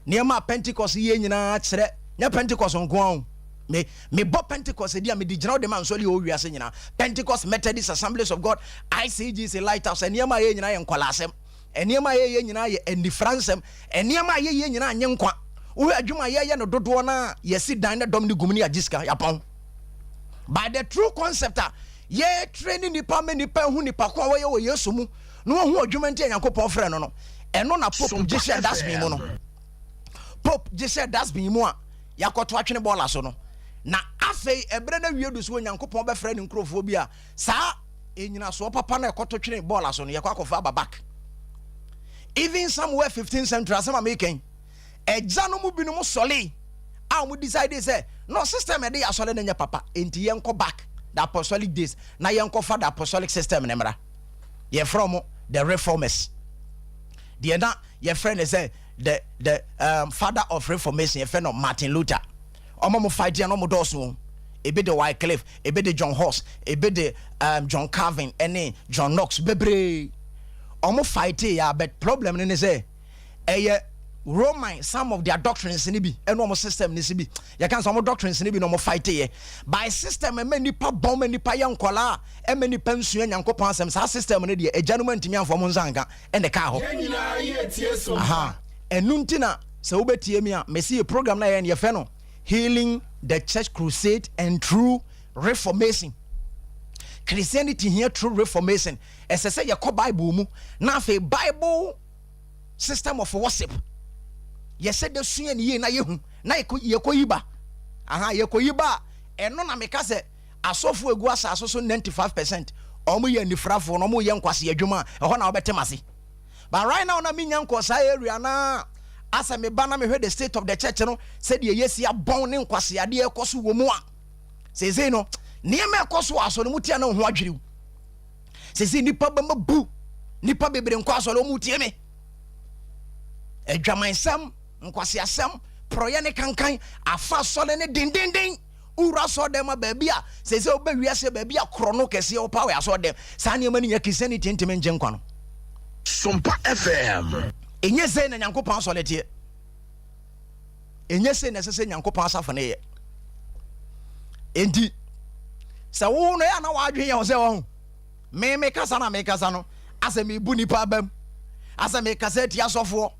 nneɛma a Pentecost yɛ nyinaa kyerɛ nyɛ Pentecost nko ara o. Me mebɔ Pentecost di a, mede gyina wo de ma nsɔre a ɛwɔ wiase nyinaa. Pentecost, Methodist, Assemblies of God, ICGC, Lighthouse, nneɛma a yɛyɛ nyinaa yɛ nkwadaa-asɛm. Nneɛma a yɛyɛ nyinaa yɛ anifira nsɛm. Nneɛma a yɛyɛ nyinaa nye nkwa. Wohwɛ adwuma a yɛyɛ no dodoɔ no a, yɛsi dan na dɔm no gum ne yɛagye sika, yɛapɔn. By the true concept a yɛretrain nipa ma nipa ahu nipa ko a wɔyɛ wɔ Yesu mu na wɔhu adwuma nti a Nyankopɔn frɛ no no, ɛno na Pope gye hyɛ dustbin mu no. Pope gye hyɛ dustbin mu a yɛakɔto atwene bɔɔla so no. Na afei ɛberɛ no awie du so Onyankopɔn bɛfrɛ ne nkurɔfoɔ bi a saa nnyinasoɔ papa no a ɛkɔto twene bɔɔla so no yɛkɔ akɔfa aba back. Even somewhere 15th century, asɛm a meka yi, agya no mu binom sɔle a wɔn decide sɛ no, system ɛde yɛ asɔre no nyɛ papa, enti yɛnkɔ back the apostolic days na yɛnkɔfa the apostolic system ne mmra. Yɛfrɛ wɔn the Reformers. Deɛ na yɛfrɛ no sɛ the father of Reformation, yɛfrɛ no Martin Luther. Ɔmo mo fight ya no, ɔmo dɔɔso o. Ebi de Wycliffe, ebi de John Huss, ebi de John Calvin ɛne John Knox bebree. Ɔmo fight ya, but problem no ne sɛ ɛyɛ Roman, some of their doctrines ni bi ɛne ɔmo system ni si bi. Yɛka sɛ ɔmo doctrines ni bi na ɔmo fight yɛ by system ɛmɛ nipa bɔn, mɛ nipa yɛ nkɔlaa, ɛmɛ nipa nsua Nyankopɔn asɛm. Saa system no deɛ, agya no mu ntumi anfɔ ɔmo nsa nka ɛna kaa hɔ. Yɛn nyinaa yɛ tie so. Aha, ɛnu nti na sɛ wobɛtie mi a, mɛsi yɛ program na yɛn yɛfɛ no Healing the Church Crusade and True Reformation. Christianity hia true reformation. Ɛsɛ sɛ yɛkɔ Bible mu na afei Bible system of worship yɛsɛ de sua ne yie na yɛhu na yɛkɔ yi ba. Aha, yɛkɔ yi ba a, ɛno na meka sɛ asɔfo egu asase so 95% ɔmo yɛ anifrafoɔ na ɔmo yɛ nkwasi adwuma a, ɛhɔ na wɔbɛte ase. But right now na menya nkɔ saa area na asɛ meba na mehwɛ the state of the church no, sɛdeɛ yɛsi abɔn ne nkwaseadeɛ ɛkɔ so wɔ mu a, seesei no nneɛma ɛkɔ so wɔ asɔre mu tia na wo ho adwiriw. Seesei nipa bɛma bu nipa bebree nkɔ asɔre, ɔmu tie me. Adwamansɛm, nkwaseasɛm, porɔyɛ ne kankan afa asɔre ne dendenden. Wowura asɔre dɛm a, baabi a seesei wobɛ wiase, baabi a korɔ no kɛseɛ wopa wɔ asɔre dɛm. Saa nneɛma no nya Christianity ntumi ngye nkwa no. Sompa FM. Ɛnyɛ sei na Nyankopɔn asɔre teɛ. Ɛnyɛ sei na ɛsɛ sɛ Nyankopɔn asafo no yɛ. Enti sɛ wo no yɛ na w'adwene yɛ wo sɛ ɔho me mekasa na mekasa no asɛ mebu nipa abam, asɛ mekasa atia asɔfoɔ,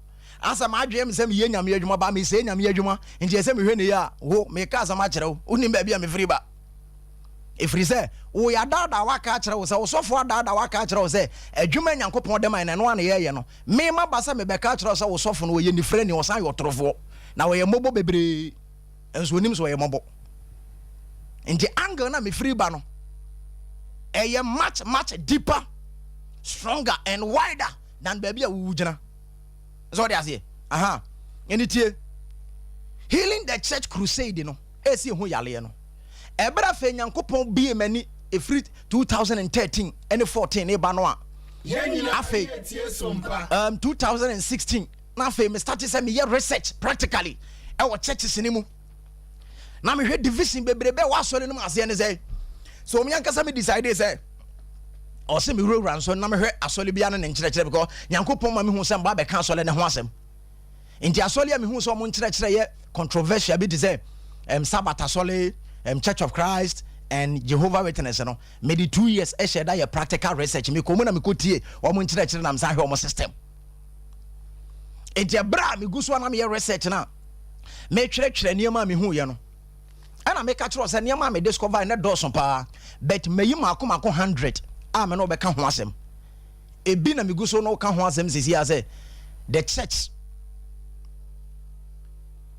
asɛ m'adwene me sɛ meyɛ Nyame adwuma ba mesɛe Nyame adwuma, nti ɛsɛ mehwɛ ne yɛ a, wo meka asɛm akyerɛ wo, wonim baabi a mefiri ba. Ɛfiri sɛ woyɛ adaadaa, waka akyerɛ wo sɛ wosɔfoɔ adaadaa, waka akyerɛ wo sɛ adwuma Nyankopɔn de ma no, ɛno a na yɛyɛ no. Me maba sɛ mebɛka akyerɛ wo sɛ wo sɔfo no, ɔyɛ nifirani, ɔsan yɛ ɔtorofoɔ, na ɔyɛ mmɔbɔ bebree nso onim sɛ ɔyɛ mmɔbɔ. Nti angle na mefiri ba no ɛyɛ much much deeper, stronger and wider than baabi a wowu gyina sɛ ɔde aseɛ. Aha, ɛne tie Healing the Church Crusade no ɛsi ehu yaleɛ no. Ɛberɛ afei Nyankopɔn bie m'ani ɛfiri 2013 ɛne 14 ne ba no a, Yɛn nyinaa afei yɛ tie Sompa. 2016 na afei me start sɛ meyɛ research practically ɛwɔ churches ne mu na mehwɛ division bebrebe wɔ asɔre no mu. Aseɛ ne sɛ so omi ankasa me decide sɛ ɔsɛ mewurawura nsɔre na mehwɛ asɔre bia no ne nkyerɛkyerɛ, because Nyankopɔn ma mehu sɛ mba bɛka asɔre ne ho asɛm. Nti asɔre a mehu sɛ ɔmo nkyerɛkyerɛ yɛ controversial bi te sɛ Sabbath asɔre, Church of Christ and Jehovah Witness no, mede 2 years ɛhyɛ da yɛ practical research. Mekɔ mu na mekɔ tie ɔmo nkyerɛkyerɛ na mesan hwɛ ɔmo system. Nti ɛberɛ a megu so a na meyɛ research no a metwerɛtwerɛ nneɛma a mehu yɛ no, ɛna meka kyerɛ sɛ nneɛma a me discover ne dɔɔso paa, but mayi maako maako 100 a me ne wɔbɛka ho asɛm. Ebi na megu so no ka ho asɛm sisi a sɛ the church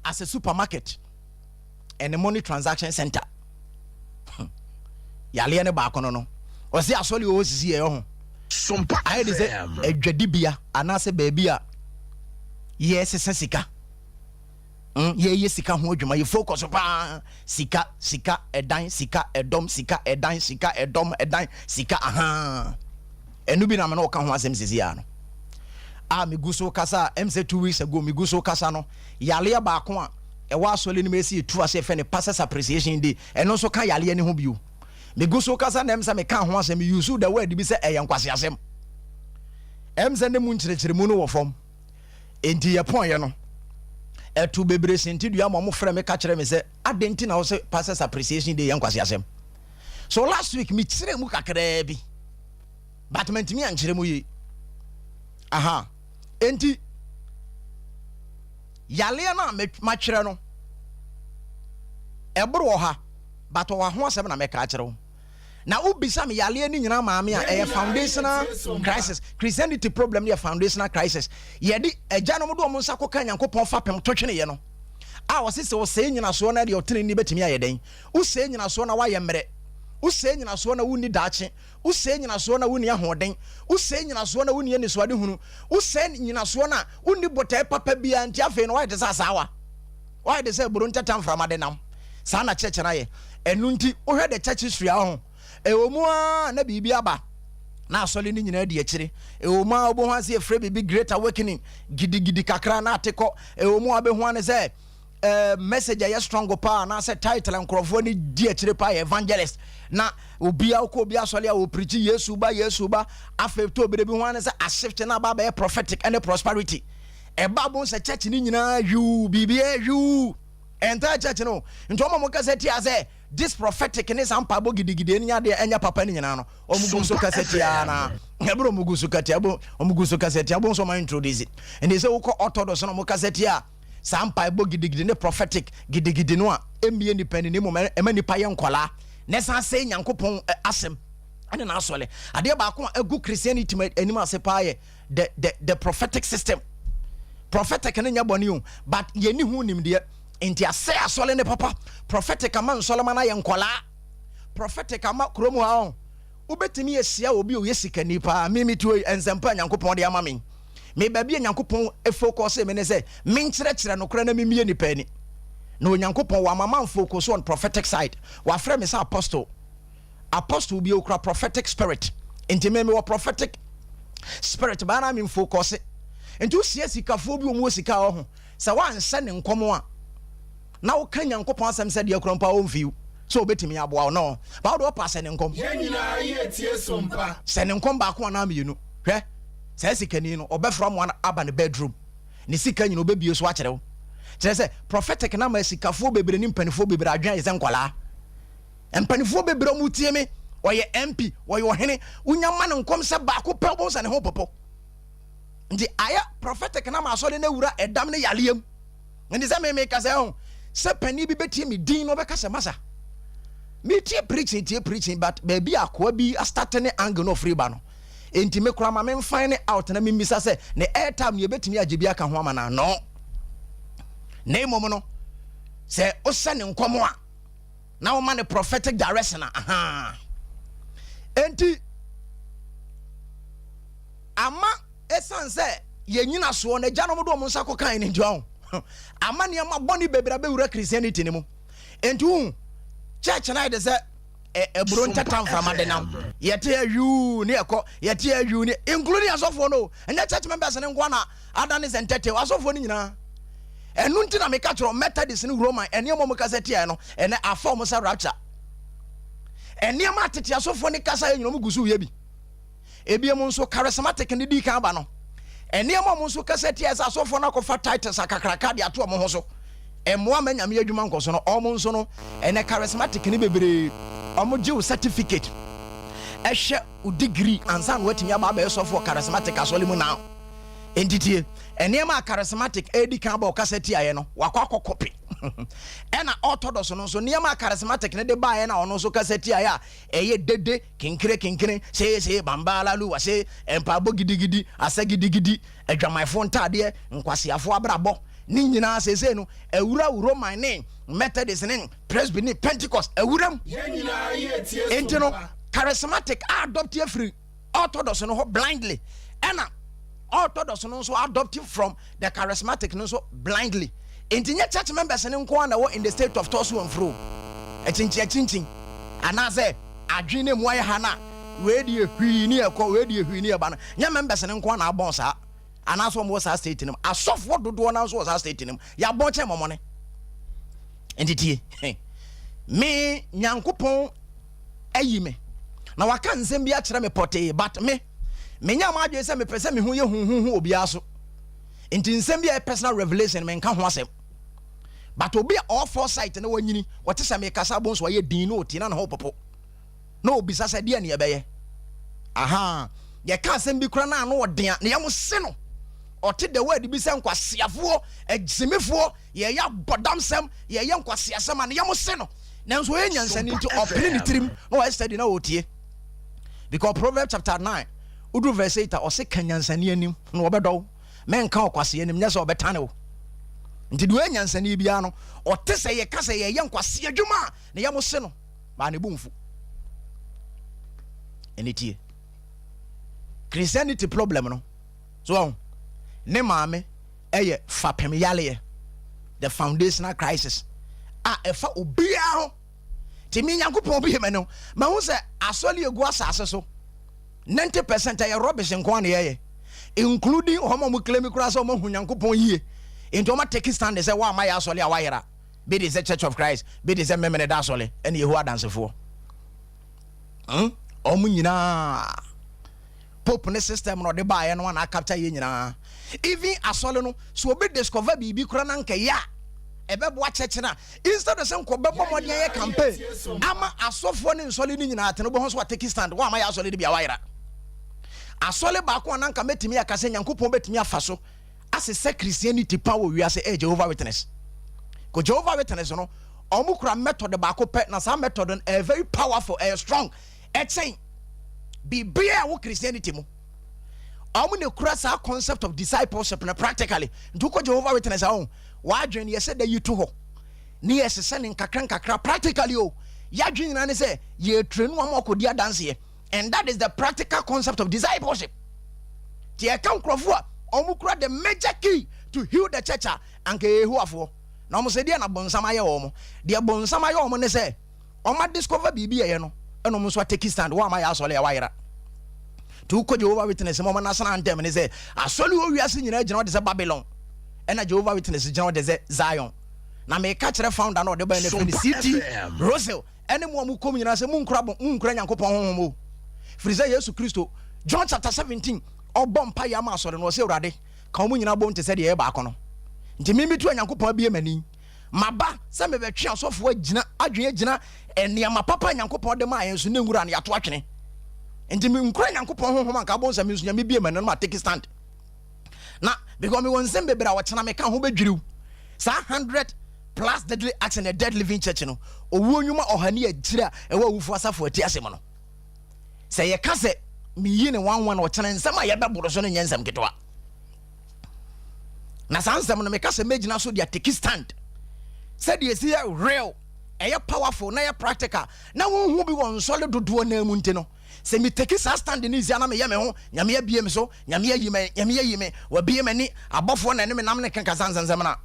as a supermarket and a money transaction center. Yaleɛ ne baako no, ɔsi asɔre wɔ hɔ sisi yɛ ho Sompa ayɛ de sɛ FM. Adwadibea anaasɛ baabi a yɛsesa sika, yɛyɛ sika ho adwuma, yɛ focus paa sika, sika ɛdan, sika ɛdɔm, sika ɛdan, sika ɛdɔm, ɛdan sika. Ahaa, ɛno bi na me ne ɔka ho asɛm sisi ya no a megu so kasa a ɛm sɛ 2 weeks ago megu so kasa no. Yaleɛ baako a ɛwɔ asɔre no mu esi etu ase ɛfɛ ne Pastors Appreciation Day, ɛno nso ka yaleɛ ne ho bio. Megu so kasa na ɛm sɛ meka ho asɛm, use the word bi sɛ ɛyɛ nkwasi asɛm. Ɛm sɛ ne mu nkyerɛkyerɛmu no wɔ fam, enti yɛpɔnyɛ no. Ɛto bebree sentidua ma wɔfrɛ me ka kyerɛ me sɛ adɛn nti na wo sɛ Pastors Appreciation Day yɛ nkwaseasɛm. So last week mekyerɛ mu kakraa bi but mantumi ankyerɛ mu yie. Aha. Enti yaleɛ no a matwerɛ no ɛboro ɔha but ɔha ho asɛm na mɛka akyerɛ wo. Na wo bisa me yareɛ no nyinaa maame a, ɛyɛ foundational crisis. Christianity problem no yɛ foundational crisis. Yɛde agyanom de wɔn nsa kɔka Nyankopɔn fapem to tweneeɛ no a ɔse sɛ ɔsɛe nyinasoɔ no deɛ ɔtenenee bɛtumi ayɛ dɛn? Wosɛe nyinasoɔ na woayɛ mmerɛ. Wosɛe nyinasoɔ na wonni daakye. Wosɛe nyinasoɔ na wonni ahoɔden. Wosɛe nyinasoɔ na wonni anisoadehunu. Wosɛe nyinasoɔ no a wonni botae papa biara nti afei no woayɛ te sɛ asaawa. Woayɛ te sɛ aburo ntɛtɛ a mframa de nam. Saa na church no ayɛ. Ɛno nti, wohwɛ the church history a, ɔho, ɛwɔ mu ara na biribi aba na asɔre no nyinaa di akyire. Ɛwɔ mu ara wobɛhu ase yɛfrɛ biribi great awakening, gidigidi kakra na ate kɔ. Ɛwɔ mu a wobɛhu ane sɛ eh, message a ɛyɛ strong paa anaasɛ title a nkurɔfoɔ no di akyire paa yɛ evangelist. Na obiara wokɔ obi asɔre a wɔpirikyi Yesu ba, Yesu ba. Afei tɔ obere bi ho ane sɛ ashift na aba abɛyɛ prophetic ɛne prosperity. Ɛba bo sɛ church no nyinaa hwiw, biribiara hwiw. Entire church no. Nti wɔn a wɔkasa tia sɛ this prophetic ne saa mpaebɔ gidigidi ne adeɛ ɛnyɛ papa no nyinaa no, wɔn gu so kasa tia na ɛberɛ wɔn gu so kasa wɔn gu so kasa tia wɔn nso wɔn introduce. Nti sɛ wokɔ orthodox na wɔn kasa tia saa mpaebɔ gidigidi ne prophetic gidigidi no a ɛmmie nipa ni na mmom ɛma nipa yɛ nkɔlaa na ɛsan sɛe Nyankopɔn asɛm ɛne n'asɔre. Adeɛ baako a ɛgu Christianity anim ase paa yɛ the the the prophetic system prophetic no nyɛ bɔne o but yɛni ho nimdeɛ nti asɛ asɔre ne papa prophetic ama nsɔlema no ayɛ nkɔlaa prophetic ama kurom ha ɔ wobɛtumi ahyia obi a ɔyɛ sikani paa me metuo nsɛmpa a Nyankopɔn de ama me me baabi a Nyankopɔn focus me ne sɛ menkyerɛkyerɛ nokorɛ na memmie nipa ani na Onyankopɔn wama man focus on prophetic side wafrɛ me sɛ apostle Apostle bi okura prophetic spirit nti me mewɔ prophetic spirit baa na me mfokɔse nti wosia sikafoɔ bi wɔn wɔ sika wɔ ho sɛ woanhyɛ ne nkɔm a na woka Nyankopɔn asɛm sɛ deɛ kura mpo a ɔmfi wo sɛ obɛtumi aboa wo no ba wode wɔpa sɛ ne nkɔm. Yɛn nyinaa yɛ tie so mpa. Sɛ ne nkɔm baako anaa mmienu hwɛ saa sikani no ɔbɛfra mo aba ne bedroom ne sika nyina ɔbɛbie so akyerɛ wo kyerɛ sɛ prophetic na ma sikafoɔ bebree ne mpanifoɔ bebree adwene ayɛ sɛ nkwadaa. Mpanifoɔ bebree ɔmo tie me, ɔyɛ MP, ɔyɛ ɔhene, wonya ma no nkɔmhyɛ baako pɛ wobɛhu sɛ ne ho popo. Nti ayɛ prophetic na ma asɔre no awura ɛdam ne yareɛ mu. Nti sɛ me meka sɛ ɛho sɛ panin bi bɛtie me din na ɔbɛka sɛ masa metie preaching tie preaching but baabi a akoa bi astate ne angle na ɔfiri ba no nti me koraa ma me find out na memmisa sɛ ne airtime ne yɛbɛtumi agye bi aka ho ama no ano na mmom no sɛ wohyɛ ne nkɔm a na woma no prophetic direction a ahaa enti ama ɛsiane sɛ yɛn nyinasoɔ no agyanom de wɔn nsa kɔkae no nti ɔho ama nneɛma bɔne bebree abɛwura Christianity no mu enti wohu church no ayɛ de sɛ ɛburo ntata mframa de nam yɛte awiu ne ɛkɔ yɛte awiu ne including asɔfoɔ no ɛnyɛ church members no nkoa na Ada ne sɛ ntɛtɛw asɔfoɔ no nyinaa. Ɛno nti na meka kyerɛ Methodist ne Roman nneɛma wɔn kasa tiaɛ no, ɛnɛ afa wɔn sɛ rapture. Nneɛma atete asɔfoɔ no kasa yɛ nyina wɔn gu so yɛ bi. Ebiem nso charismatic ne di kan ba no. Nneɛma wɔn nso kasa tiaɛ sɛ asɔfoɔ no akɔfa titles akakraka de ato wɔn ho so. Mmoa ma nyame adwuma nkɔ so no, wɔn nso no ɛnɛ charismatic ne bebree wɔn gye wo certificate ɛhwɛ wo degree ansa na watumi aba abɛyɛ sɔfoɔ charismatic asɔre mu now. Enti tie, nneɛma a Charismatic redi kan bɔ ɔkasa tiaeɛ no, wakɔ akɔ kɔpe. Ɛna Orthodox no nso, nneɛma a Charismatic no de baeɛ na ɔno nso kasa tiaeɛ a ɛyɛ dede, kenkere kenkere, see see, bambaa lalu wase, mpaebɔ gidigidi, asa gidigidi, adwamanfoɔ ntaadeɛ, nkwaseafoɔ abrabɔ, ne nyinaa seesei no, awura Roman ne Methodist ne Presby ne Pentecost, awura mu. Enti no, Charismatic a adopt afiri Orthodox no hɔ blindly ɛna Orthodox no nso adopting from the charismatic no nso blindly. Nti nyɛ church members no nko ara na ɛwɔ in the state of toss and fro, akyinkyin akyinkyin, anaasɛ adwene no mu ayɛ ha na wei deɛ hwii ne ɛkɔ, wei deɛ hwii ne ɛba no, nyɛ members no nko ara na abɔn saa, anaasɛ wɔn wɔ saa state no mu. Asɔfoɔ dodoɔ no nso wɔ saa state no mu, yɛabɔn kyɛn mɔmɔne. Nti tie, me Nyankopɔn ayi me na waka nsɛm bi akyerɛ me pɔtee but me menya m'adwene sɛ mepɛ sɛ me ho yɛ huhuhu obiara so nti nsɛm bi a ɛyɛ personal revelation menka ho asɛm. But obi a ɔwɔ foresight na wanyini, ɔte sɛ mekasa abom so ɔyɛ din na ɔtie na ne ho popo na ɔbisa sɛ deɛ ne yɛbɛyɛ. Aha, yɛka asɛm bi kora na ano ɔden a, ne yam se no. Ɔte the word bi sɛ nkwaseafoɔ, agyimifoɔ, yɛyɛ abɔdamsɛm, yɛyɛ nkwaseasɛm a, ne yam se no. Nanso ɔyɛ nyansani nti ɔpene ne tirim na ɔyɛ steady na ɔtie. Because Proverbs chapter 9, woduru verse 8 a, ɔse ka nyansani anim na ɔbɛdɔ wo. Mɛnka ɔkwasea anim, nyɛ sɛ ɔbɛtane wo. Nti deɛ ɔyɛ nyansani biara no, ɔte sɛ yɛka sɛ yɛyɛ nkwasea adwuma a, ne yam se no, baa ne bo mfu. Ɛne tie. Christianity problem no, so ɔho, ne maame ɛyɛ fapem yaleɛ, the foundational crisis, a ɛfa obiara ho. Nti me Nyankopɔn bie m'ani no, mahu sɛ asɔre egu asase so, 90% ɛyɛ rubbish nko a na yɛyɛ, including wɔn a wɔn claim koraa sɛ wɔn ahu Nyankopɔn yie, nti wɔn atake stand sɛ wɔn ama yɛ asɔre a wɔayera, bi de sɛ Church of Christ, bi de sɛ Memene da asɔre, ɛne Yehowa Adansefoɔ. Wɔn nyinaa Pope ne system na ɔde baeɛ no ana capture yɛ nyinaa. Even asɔre no, so obi discover biribi koraa na nkɛyɛ a ɛbɛboa church no a, instead of sɛ nkɔ bɛbɔ mmɔden ayɛ campaign ama asɔfoɔ ne nsɔre no nyinaa atene, wobɛhu so atake stand, wɔn ama yɛ asɔre no bi a wayera. Asɔre baako a nanka mɛtumi aka sɛ Nyankopɔn bɛtumi afa so asesɛ Christianity pa wɔ wiase ɛyɛ Jehovah Witness. Ko Jehovah Witness no, ɔmo kura method baako pɛ, na saa method no ɛyɛ very powerful, ɛyɛ strong, ɛkyɛn biribiara a ɛwɔ Christianity mu. Ɔmo na kura saa concept of discipleship no practically. Nti wokɔ Jehovah Witness a, ɔho w'adwene no yɛsɛ da yi to hɔ ne yɛsesɛ ne nkakra nkakra practically o. Yɛadwene nyinaa ne sɛ yɛtrain no ama ɔkɔdi adanseɛ, and that is the practical concept of discipleship. Nti yɛka nkurɔfoɔ a ɔmo kura the major key to heal the church a, anka ɛyɛ Yehowafoɔ. Na ɔmo sɛ deɛ na bonsam ayɛ wɔn, deɛ bonsam ayɛ wɔn ne sɛ ɔmo discover biribi yɛyɛ no, ɛna ɔmo nso atake stand, wɔn ama yɛ asɔre a wayera. Nti wokɔ Jehovah Witness mu, ɔmo national anthem ne sɛ asɔre wɔ wiase nyinaa gyina hɔ de sɛ Babylon, ɛna Jehovah Witness gyina hɔ de sɛ Zion. Na meka kyerɛ founder na ɔde bɛn no firi ne C.T. Russell ɛne mu a mo kɔm nyinaa sɛ munkura Nyankopɔn honhom o, firi sɛ Yesu Kristo, John chapter 17, ɔbɔ mpa yɛ ama asɔre no, ɔsɛ Awurade ka wɔn nyinaa bom te sɛ deɛ ɛyɛ baako no. Nti mimitu a Nyankopɔn abie m'ani, maba sɛ mebɛtwe asɔfoɔ agyina adwene agyina nneɛma papa Nyankopɔn de maa yɛn so ne nwura no yɛato atwene. Nti menkura Nyankopɔn honhom anka abɔ nsɛm nso Nyame bie m'ani no ma take stand na because mewɔ nsɛm bebree a wɔkyena meka ho bɛdwiriw. Saa 100 plus deadly acts in a dead living church no, owuo nnwuma 100 ne akyire a ɛwɔ awufoɔ asafo ati ase mu no, sɛ yɛka sɛ meyi ne wanwan, ɔkyena nsɛm a yɛbɛboro so no nyɛ nsɛm ketewa. Na saa nsɛm no meka sɛ mɛgyina so de atake stand sɛdeɛ ɛsi yɛ real, ɛyɛ powerful na ɛyɛ practical na wonhu bi wɔ nsɔre dodoɔ naa mu. Nti no sɛ metake saa stand no nsia na meyɛ me ho Nyame abie me so, Nyame ayi me, Nyame ayi me, wabie m'ani, abɔfoɔ na ɛne me nam ne keka saa nsɛnsɛm no a,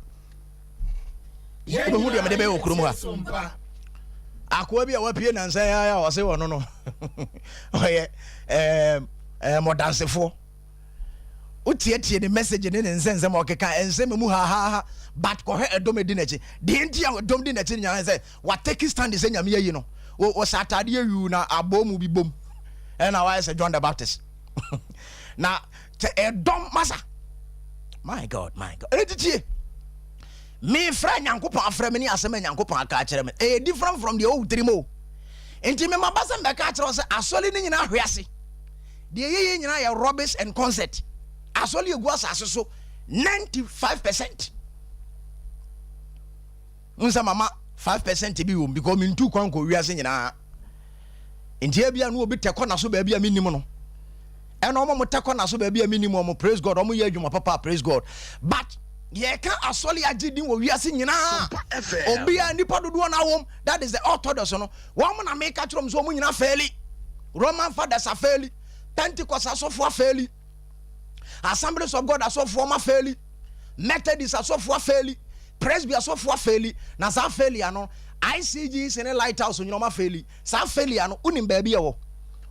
wobɛhu deɛ mede bɛyɛ wɔ kurom ha. Akoa bi a wapie nansa yi a ɔse ɔno no ɔyɛ mɔdansefoɔ, wotietie ne message ne ne nsɛnsɛm a ɔkeka, nsɛm mu hahaha, but kɔhwɛ ɛdɔm edi n'akyi. Deɛ nti a ɛdɔm di n'akyi nyinaa sɛ watake stand sɛ Nyame ayi no. Wɔhyɛ ataadeɛ yuu na abɔ mu bi bom, ɛna wayɛ sɛ John the Baptist na kyɛ ɛdɔm masa. My God, my God. Ɛne titie mefrɛ Nyankopɔn afrɛ me ne asɛm a Nyankopɔn aka akyerɛ me ɛyɛ different from deɛ ɔwɔ tirim o. Nti mema ba sɛ mbɛka akyerɛ wo sɛ asɔre no nyinaa hwe ase. Deɛ yɛyɛ nyinaa yɛ rubbish and concert. Asɔre egu asase so 95%, n sɛ mama 5% bi wɔ mu because mentu kwan kɔ wiase nyinaa. Nti ebia no obi tɛ kɔ na so baabi a mennim no, ɛna ɔmo mo tɛ kɔ na so baabi a mennim ɔmo. Praise God, ɔmo yɛ adwuma papa, praise God. But yɛka asɔre agye din wɔ wiase nyinaa, obiara nipa dodoɔ no awom, that is the Orthodox no. Wɔn mo na meka kyerɛ ɔmo sɛ ɔmo nyinaa fail. Roman fathers afail, Pentecost asɔfoɔ afail, Assemblies of God asɔfoɔ ma fail, Methodist asɔfoɔ afail, Presby asɔfoɔ afail. Na saa failure no, ICGC ne Lighthouse nyina ɔma fail. Saa failure no, wonim baabi ɛwɔ,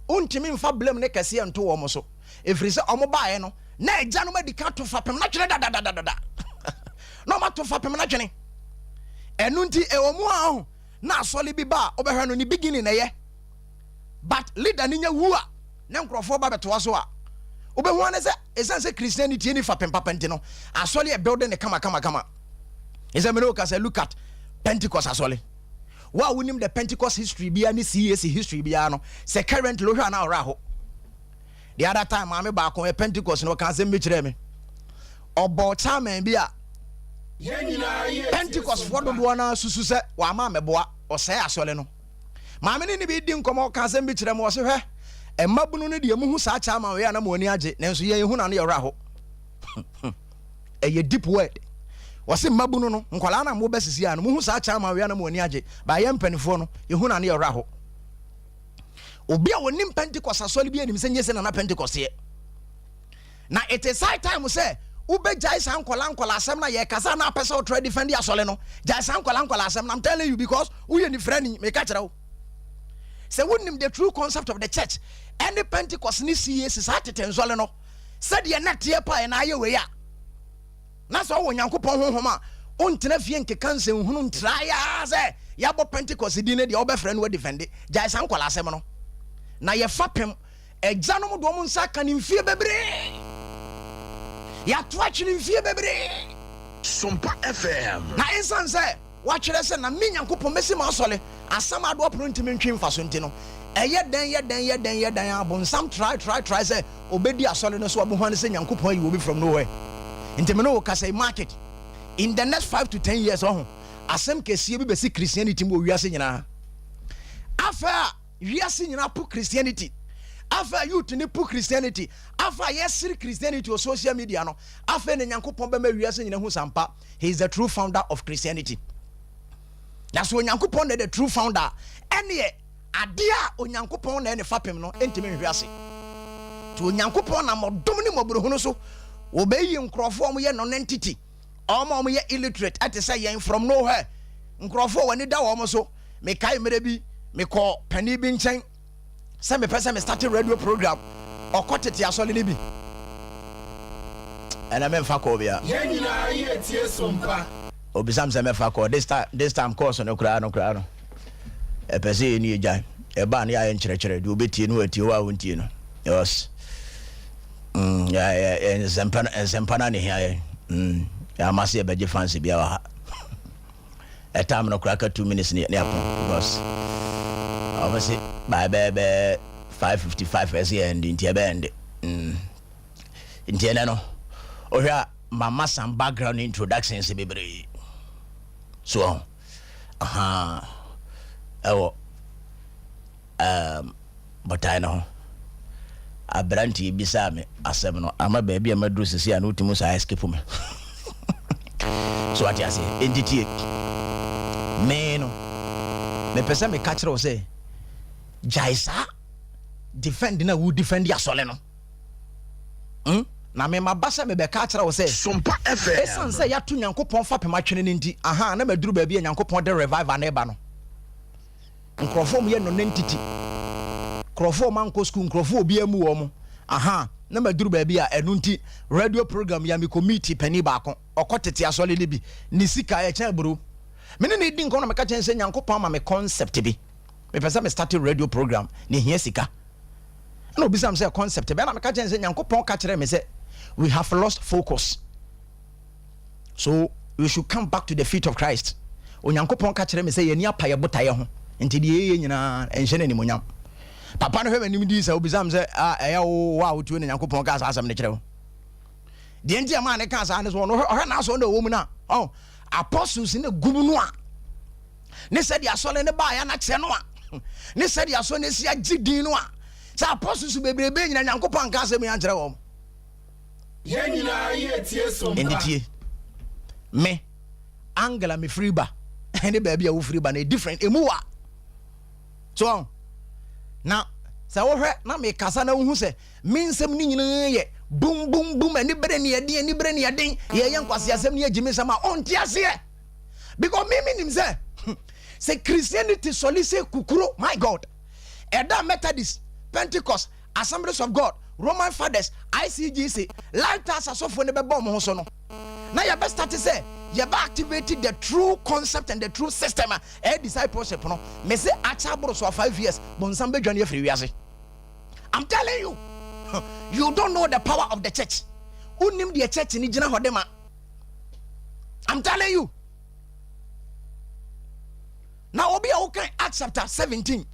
wontumi mfa blame ne kɛseɛ nto wɔn so, ɛfiri sɛ ɔmo baeɛ no na agya no adi ka to fapem no twene dadadadada na ɔma to fapem no twene. Ɛno nti ɛwɔ mu a ɔho na asɔle bi ba a, wobɛhwɛ no ne beginning na ɛyɛ, but leader no nya wu a na nkurɔfoɔ ba bɛtoa so a, wobɛhu ane sɛ ɛsiane sɛ Christianity ni fapem papa nti no, asɔle yɛ building ne kama kama kama. Ɛsɛ mene wo ka sɛ, look at Pentecost asɔle. Wo a wonim the Pentecost history biara ne CAC history biara no, sɛ currently wohwɛ a na ɔwerɛ aho. The other time maame baako ɛ Pentecost no, ɔka asɛm bi kyerɛɛ me. Ɔbɔ chairman bi a Pentecost foɔ dodoɔ no susu sɛ wama mɛboa ɔsɛe asɔle no. Maame ne ne bi di nkɔmmɔ, ɔka asɛm bi kyerɛ me, ɔse, "Hwɛ, mmabunu no deɛ, muhu saa chairman wei a na mo ani agye, nanso yɛn ehu na no yɛ werɛ aho." Ɛyɛ deep word. Wɔse mmabunu no, nkwadaa no a mobɛ sisi a no, muhu saa chairman wei a na mo ani agye, ba yɛn mpanimfoɔ no, yɛhu na no yɛ werɛ aho. Obi a wɔnim Pentecost asɔre bi anim sɛ nyɛ sɛ nana Pentecost yɛ na it is high time sɛ wobɛgyae saa nkɔla nkɔla asɛm na yɛkasa na apɛ sɛ wotra defend asɔre no. Gyae saa nkɔla nkɔla asɛm na I'm telling you, because woyɛ nifrani. Meka kyerɛ wo sɛ wonim the true concept of the church ɛne Pentecost ne CAC, saa tete nsɔle no, sɛdeɛ na teɛ pa ɛna ayɛ wei a, na sɛ ɔwɔ Nyankopɔn honhom a, wontena fie nkeka nsɛnhunu ntraeɛ sɛ yɛabɔ Pentecost din no deɛ, wobɛfrɛ no wadefend. Gyae saa nkɔla asɛm no na yɛfa pem agyanom de ɔmo nsa ka ne mfie bebree, yɛato atwene mfie bebree. Sompa FM. Na ɛnsiane sɛ watwerɛ sɛ na me Nyankopɔn mɛsi ma asɔle asɛm adoɔ pono ntimi ntwe mfa so nti no, ɛyɛ dɛn, yɛ dɛn, yɛ dɛn, yɛ dɛn, abonsam try, try, try sɛ obɛdi asɔre no so abohua no sɛ Nyankopɔn ayi obi from nowhere. Nti me ne wo kasa yi, market in the next 5 to 10 years, ɔho asɛm kɛseɛ bi bɛsi Christianity mu wɔ wiase nyinaa. Afei a wiase nyinaa po Christianity, afei a youth ne po Christianity, afei a yɛsere Christianity wɔ social media no, afei na Nyankopɔn bɛma wiase nyinaa hu sampa he is the true founder of Christianity. Na so Onyankopɔn na the true founder, ɛneɛ adeɛ a Onyankopɔn na ɛne fapem no ntumi nhwe ase. Nti Onyankopɔn nam ɔdom ne mmɔborɔhunu so wɔbɛyi nkurɔfoɔ a wɔyɛ non-entity, ɔmo a wɔyɛ illiterate, ɛte sɛ yɛn, from nowhere, nkurɔfoɔ a wɔani da wɔn so. Mekae mmerɛ bi mekɔ panin bi nkyɛn sɛ mepɛ sɛ me start radio program. Ɔkɔ tete asɔre no bi ɛna memfa kɔɔ bia. Yɛn nyinaa yɛ tie Sompa. Obisam sɛ mɛfa kɔɔ this time. This time course no koraa no koraa no, ɛpɛ sɛ yɛni agyae ɛbaa no, yɛayɛ nkyerɛkyerɛ deɛ wobɛtie no watie, wo a wontie no, yes, nsɛmpa no, nsɛmpa no ane hia yɛn. Yɛama sɛ yɛbɛgye fans bia wɔ ha. Ɛtam no koraa ka 2 minutes ne apɔn, because ɔmo se by bɛɛ 5:55 ɛsɛ yɛ ndi, nti ɛbɛyɛ ndi. Nti ɛnɛ no, wohwɛ a, mama some background introductions bebree so ɔho aha ɛwɔ botae no ho. Aberanteɛ bisaa me asɛm no ama baabi a maduru sisi a na wotumi saa escape me so, ate aseɛ? Enti tie me no, mepɛ sɛ meka kyerɛ wo sɛ gyae saa defend na wo defend asɔle no. Na mema ba sɛ mebɛka akyerɛ wo sɛ Sompa FM. ɛsiane sɛ yɛato Nyankopɔn fapem atwene no nti, aha na maduru baabi a Nyankopɔn de revival ne ba no. Nkurɔfoɔ mu yɛ non-entity, nkurɔfoɔ ma nkɔ school, nkurɔfoɔ obi amu wɔ mo aha na maduru baabi a ɛno nti radio program ya mekɔ meet panin baako, ɔkɔ tete asɔre no bi, ne sika ɛkyɛn aburo. Mene ne di nkɔm na meka kyɛn sɛ Nyankopɔn ama me concept bi, mepɛ sɛ me start radio program na ehia sika. Ɛna obisa me sɛ concept bɛn? Na meka kyɛn sɛ Nyankopɔn ka kyerɛ me sɛ we have lost focus, so we should come back to the feet of Christ. Onyankopɔn ka kyerɛ me sɛ yɛni apa yɛ botaeɛ ho, nti deɛ yɛyɛ nyinaa ɛnhyɛ no animonyam. Papa no hwɛ m'anim di sɛ obisa me sɛ, ah, ɛyɛ wo a wotuo na Nyankopɔn ka saa asɛm no kyerɛ wo? Deɛ nti ɛmaa ne ka saa ne so, ɔno ɔhwɛ n'asɔre na ɛwɔ mu no a, ɔ apostles ne gum no a, ne sɛdeɛ asɔre ne baeɛ no akyɛ no a, ne sɛdeɛ asɔre no asi agye din no a, sɛ apostles bebrebe nyina Nyankopɔn anka asɛm yi ankyerɛ wɔn. Yɛn nyinaa yɛ tie Sompa. Ɛnti tie me, angle a mefiri ba ne baabi a wofiri ba no different, ɛmu wa so. Na sɛ wohwɛ na mekasa na wohu sɛ me nsɛm no nyinaa yɛ bum bum bum, ani bere ne ɛden, ani bere ne ɛden, yɛyɛ nkwasi asɛm ne agyimi nsɛm a ɔnte aseɛ, because me menim sɛ Christianity sɔle sɛ kukuro, my God, ɛda Methodist, Pentecost, Assemblies of God, Roman Fathers, ICGC, Lighthouse asɔfoɔ no bɛbɔ ɔmo ho so no, na yɛbɛ start sɛ yɛbɛ activate the true concept and the true system a ɛyɛ discipleship no, me se akyɛ aboro so a 5 years, bɔnsam bɛdwane afiri wiase. I'm telling you, you don't know the power of the church. Wonim deɛ church ni gyina hɔ de ma. I'm telling you. Na obi a wokan Acts chapter 17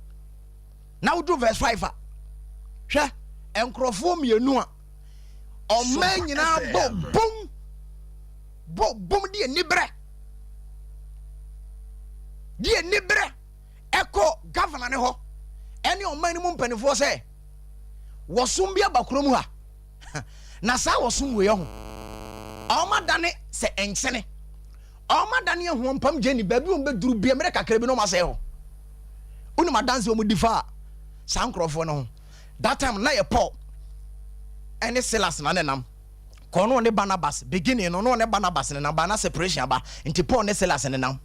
na woduru verse 5 a, hwɛ nkurɔfoɔ mmienu a ɔman nyinaa bɔ bom bɔ bom de aniberɛ de aniberɛ ɛkɔ governor ne hɔ ɛne ɔman no mu mpanimfoɔ sɛ wɔsom bi aba kurom ha, na saa wɔsom wei ho ɔma dane sɛ nkyene, ɔma dane ahuampam gye ni baabi wɔn bɛduru bia mmerɛ kakra bi na ɔma sɛe hɔ. Wonim adanse wɔn di fa a saa nkurɔfoɔ no ho? That time na yɛ Paul ɛne Silas na ne nam kɔɔ no, ɔne Barnabas. Beginning no, na ɔne Barnabas ne nam ba na separation aba, nti Paul ne Silas ne nam.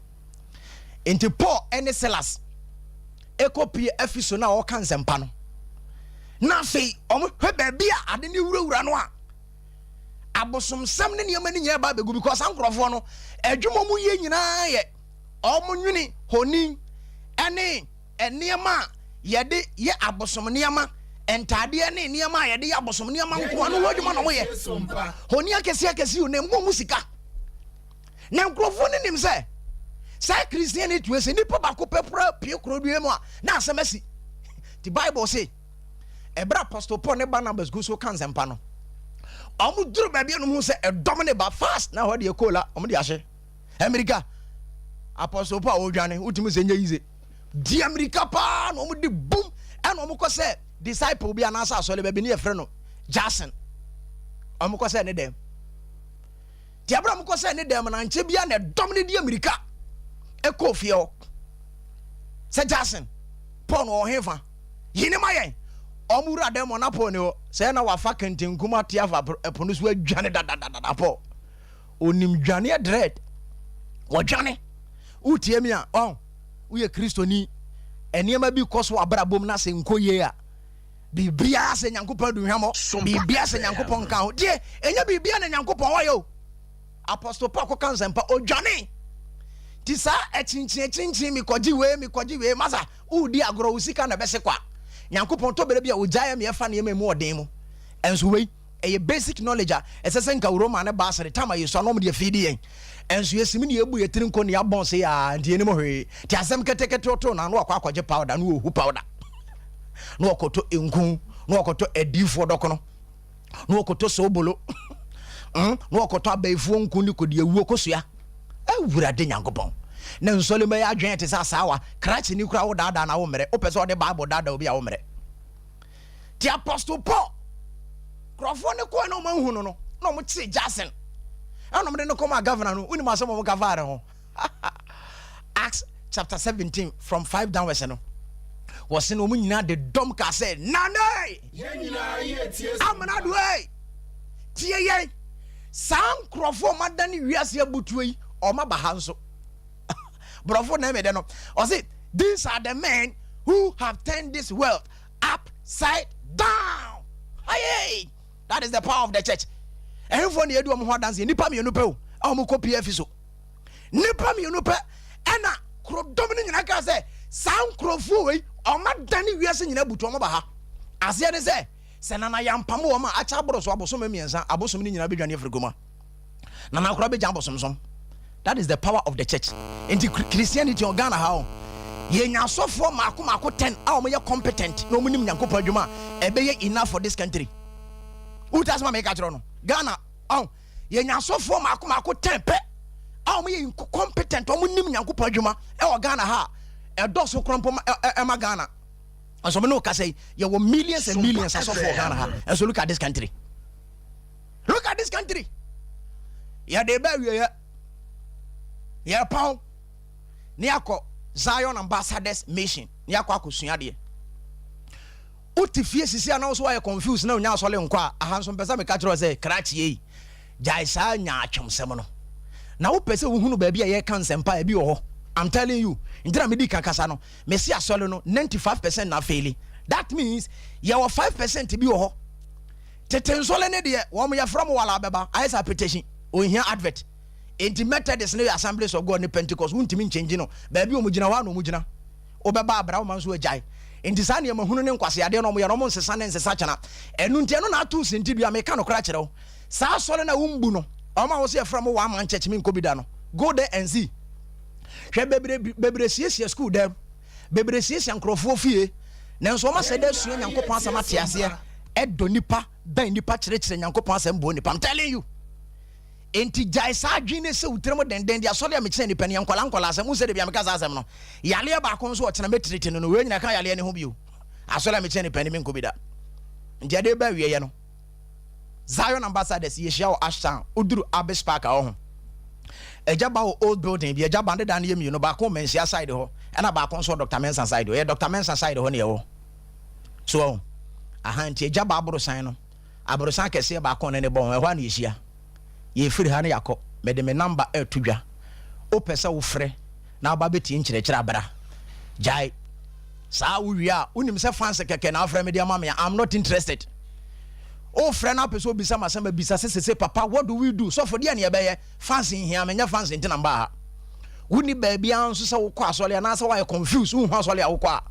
Nti Paul ɛne Silas ɛkɔ pie Efeso na ɔka nsɛmpa no, na afei ɔmo hwɛ baabi a ade ne wurawura no a abosomsɛm ne nneɛma no nyinaa ba abɛgu, because saa nkurɔfoɔ no adwuma mu yɛ nyinaa yɛ ɔmo nwene honi ɛne nneɛma a yɛde yɛ abosom nneɛma, ntaadeɛ ne nneɛma a yɛde yɛ abosom nneɛma nko ano ho adwuma na ɔmo yɛ. Honi akɛseɛ akɛseɛ o, na emu ɔmo sika na nkurɔfoɔ no nim sɛ saa Christianity wei sɛ nipa baako pɛ pura pie kuro dua mu a, na asɛm asi. Ti Bible se ɛberɛ Apostle Paul ne Barnabas gu so ka nsɛmpa no, ɔmo duru baabi a no hu sɛ ɛdɔm ne ba fast na hɔ deɛ kola ɔmo de ahyɛ Amerika. Apostle Paul a ɔdwane wotumi sɛ nyɛ yize di Amerika paa na ɔmo de bum ɛna ɔmo kɔ sɛ disciple bi anaasɛ asɔre baabi ne yɛfrɛ no Jason. Ɔmo kɔ sɛ ne dɛm nti abere a ɔmo kɔ sɛ ne dɛm na nkyɛn bia na ɛdɔm ne di Amerika ɛkɔ fie hɔ sɛ Jason, Paul no ɔwɔ hefa yi ne ma yɛn. Ɔmo wura dɛm ɔna Paul ni hɔ sɛ na wafa kɛntɛnkum ate afa ɛpo no so adwane dadadada. Paul onim dwaneɛ dread, wɔdwane. Wotie mi a, ɔn woyɛ Kristoni, nneɛma bi kɔ so abrabom na sɛ nkɔ yie a, biribiara sɛ Nyankopɔn aduhwamɔ, biribiara sɛ Nyankopɔn nka ho deɛ, ɛnyɛ biribiara na Nyankopɔn wɔyɛ o. Apostle Paul kɔka nsɛmpa, odwane. Nti saa akyinkyin akyinkyin, mekɔgye wei, mekɔgye wei, masa wodi agorɔ, wo sika na ɛbɛse kwa. Nyankopɔn tɔ berɛ bi a ogyaeɛ me ɛfa nneɛma mu ɔden mu. Ɛnso wei ɛyɛ basic knowledge a ɛsɛ sɛ nka Roma ne baasere tam a yɛsua na ɔmo de afii di yɛn. Ɛnso yɛsimi ne yɛbu yɛtiri nko ne yɛabɔn se yaa nti yɛnim hwee. Nti asɛm ketekete ɔtoo na no wakɔ akɔgye powder na wɔhu powder na wɔkɔtɔ nku na wɔkɔtɔ adiifoɔ dɔkono na wɔkɔtɔ soobolo na wɔkɔtɔ abayifoɔ nku ne kɔdi awuo kosua. Awurade Nyankopɔn, na nsɔle ma yɛ adwene te sɛ asaawa krakye ni kora wo daadaa na wo mmerɛ wopɛ sɛ ɔde Bible daadaa obi a wo mmerɛ. Ti Apostle Paul nkurɔfoɔ ne kɔɛ na ɔma nhu no na ɔmo kyere Jason ɛna ɔmo de no kɔma governor no. Wonim asɛm ɔmo ka faa ne ho? Acts chapter 17 from 5 downwards no, wɔse no ɔmo nyinaa de dɔm ka sɛ, "Nane amena ei, tie yɛn, saa nkurɔfoɔ ɔmo adane wiase abutuo yi, ɔmo aba ha nso." Borɔfo na ɛmɛ dɛ no, ɔse, "These are the men who have turned this world upside down." Aye, that is the power of the church. Ɛhemfoɔ na yɛdi ɔmo ho adanseɛ? Nipa mmienu pɛ o a ɔmo kɔ pf so, nipa mmienu pɛ, ɛna kurodɔm no nyinaa kaa sɛ saa nkurɔfoɔ wei ɔmo adane wiase nyinaa butu, ɔmo ba ha. Aseɛ ne sɛ sɛ nana yampam wɔn a akyɛ aboro so abosom 3, abosom no nyinaa bɛdwane afiri koma nana akora bɛgya abosomsom. That is the power of the church. Nti Christianity wɔ Ghana ha o, yɛnya asɔfoɔ maako maako 10 a wɔyɛ competent na wɔn nim Nyankopɔn adwuma a, ɛbɛyɛ enough for this country. Wuta asɛm a meka kyerɛ no, Ghana ɔn yɛnya asɔfoɔ maako maako 10 pɛ a wɔyɛ competent, wɔn nim Nyankopɔn adwuma ɛwɔ Ghana ha a, ɛdɔɔso korɔ mpo ɛma Ghana. Nso mo ne wo kasa yi, yɛwɔ millions and millions asɔfoɔ Ghana ha. Nso look at this country, look at this country. Yɛde bɛ awieɛ, yɛpɔn ne akɔ Zion Ambassadors Mission ne akɔ akɔsua adeɛ. Wote fie sisi a na wo so wayɛ confused na onya asɔle nkɔ a, aha nso mpɛ sɛ meka kyerɛ wo sɛ krakye yi, gyae saa nya atwemsɛm no na wopɛ sɛ wohunu baabi a yɛka nsɛmpa a ebi wɔ hɔ. I'm telling you. Nti na medi ka kasa no, mesi asɔle no 95% na fail. That means yɛwɔ 5% bi wɔ hɔ. Tete nsɔle ne deɛ wɔn yɛfrɛ mo wala bɛba ayɛ sɛ apetition, ohia advert. Nti Methodist ne Assemblies of God ne Pentecost, wontumi nkyɛngyi no. Baabi a wɔn gyina hɔ a na wɔn gyina. Wobɛba abra wo ma nso agyae. Nti saa nneɛma hunu ne nkwaseadeɛ na wɔn yɛ no, wɔn nsesa ne nsesa kyena. Ɛno nti ɛno na ato sintidua. Meka no koraa kyerɛ wo, saa asɔre no a wombu no, wɔn a wɔsɛ yɛfrɛ mo one man church, menkɔ bi da no, go there and see. Hwɛ, bebree bebree siesie school dɛm, bebree siesie nkurɔfoɔ fie, nanso wɔn asɛ dɛ sua Nyankopɔn asɛm ate aseɛ, ɛdɔ nipa, bɛn nipa, kyerɛkyerɛ Nyankopɔn asɛm, boɔ nipa. I'm telling you. Nti gyae saa adwene ne sɛ wotirim denden de asɔre a mekyerɛ nipa no yɛ nkɔla nkɔla asɛm. Wo sɛ de bia meka saa asɛm no, yaleɛ baako nso ɔkyena mɛtiriti no, wei nyina ka yaleɛ ne ho bio. Asɔre a mekyerɛ nipa no, menkɔ bi da. Nti ɛde ba awieɛ no, Zion Ambassadors, yɛhyia wɔ Ashtown. Woduru Abis Park a, wɔ ho agya ba wɔ old building bi. Agya ba ne dan no yɛ mmienu, baako wɔ Manhyia side hɔ, ɛna baako nso wɔ Dr Mensa side hɔ. Ɛyɛ Dr Mensa side hɔ ne ɛwɔ so ɔho aha. Nti agya ba aborosan no, aborosan kɛseɛ baako ne ne bɔ ho, ɛhɔ a na yɛhyia. Yɛfiri ha no, yɛakɔ. Mede me number ɛto dwa. Wopɛ sɛ wofrɛ na woba bɛtie nkyerɛkyerɛ abra. Gyae saa. Wowie a, wonim sɛ fans kɛkɛ na wofrɛ me de ama me a, I'm not interested. Wofrɛ no apɛ sɛ obisa ma asɛm abisa sɛ sese, "Papa, what do we do? Sɔfo, deɛ ne yɛbɛyɛ?" Fans nhia menyɛ fans nti na mbaa ha. Wonni baabiara nso sɛ wokɔ asɔre anaasɛ woayɛ confuse, wohu asɔre a wokɔ a,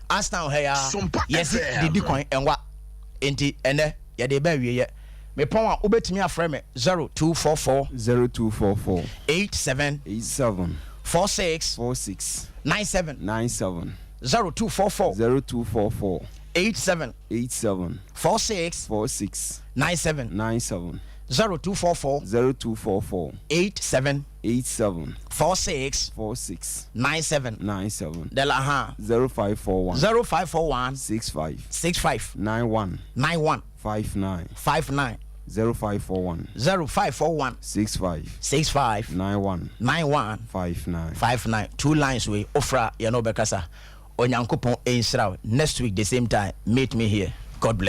Ashtown ha ya. Sompa yɛsi FM. Didi kwan ɛnwa. Nti ɛnɛ yɛde ba awieyɛ. Mepɔn a, wobɛtumi afrɛ me 0244 0244 87 87 46 46 97. 97. 0244 0244 87 87 46 46 97. 97. 0244 0244 87 87 46 46 97. 97. Dela ha. 0541 0541 65 65 91 91 59. 59. 0541 0541 65 65 91 91 59. 59. Two lines wei, ofra yɛne wobɛkasa. Onyankopɔn ɛnhyira wo. Next week, the same time, meet me here. God bless.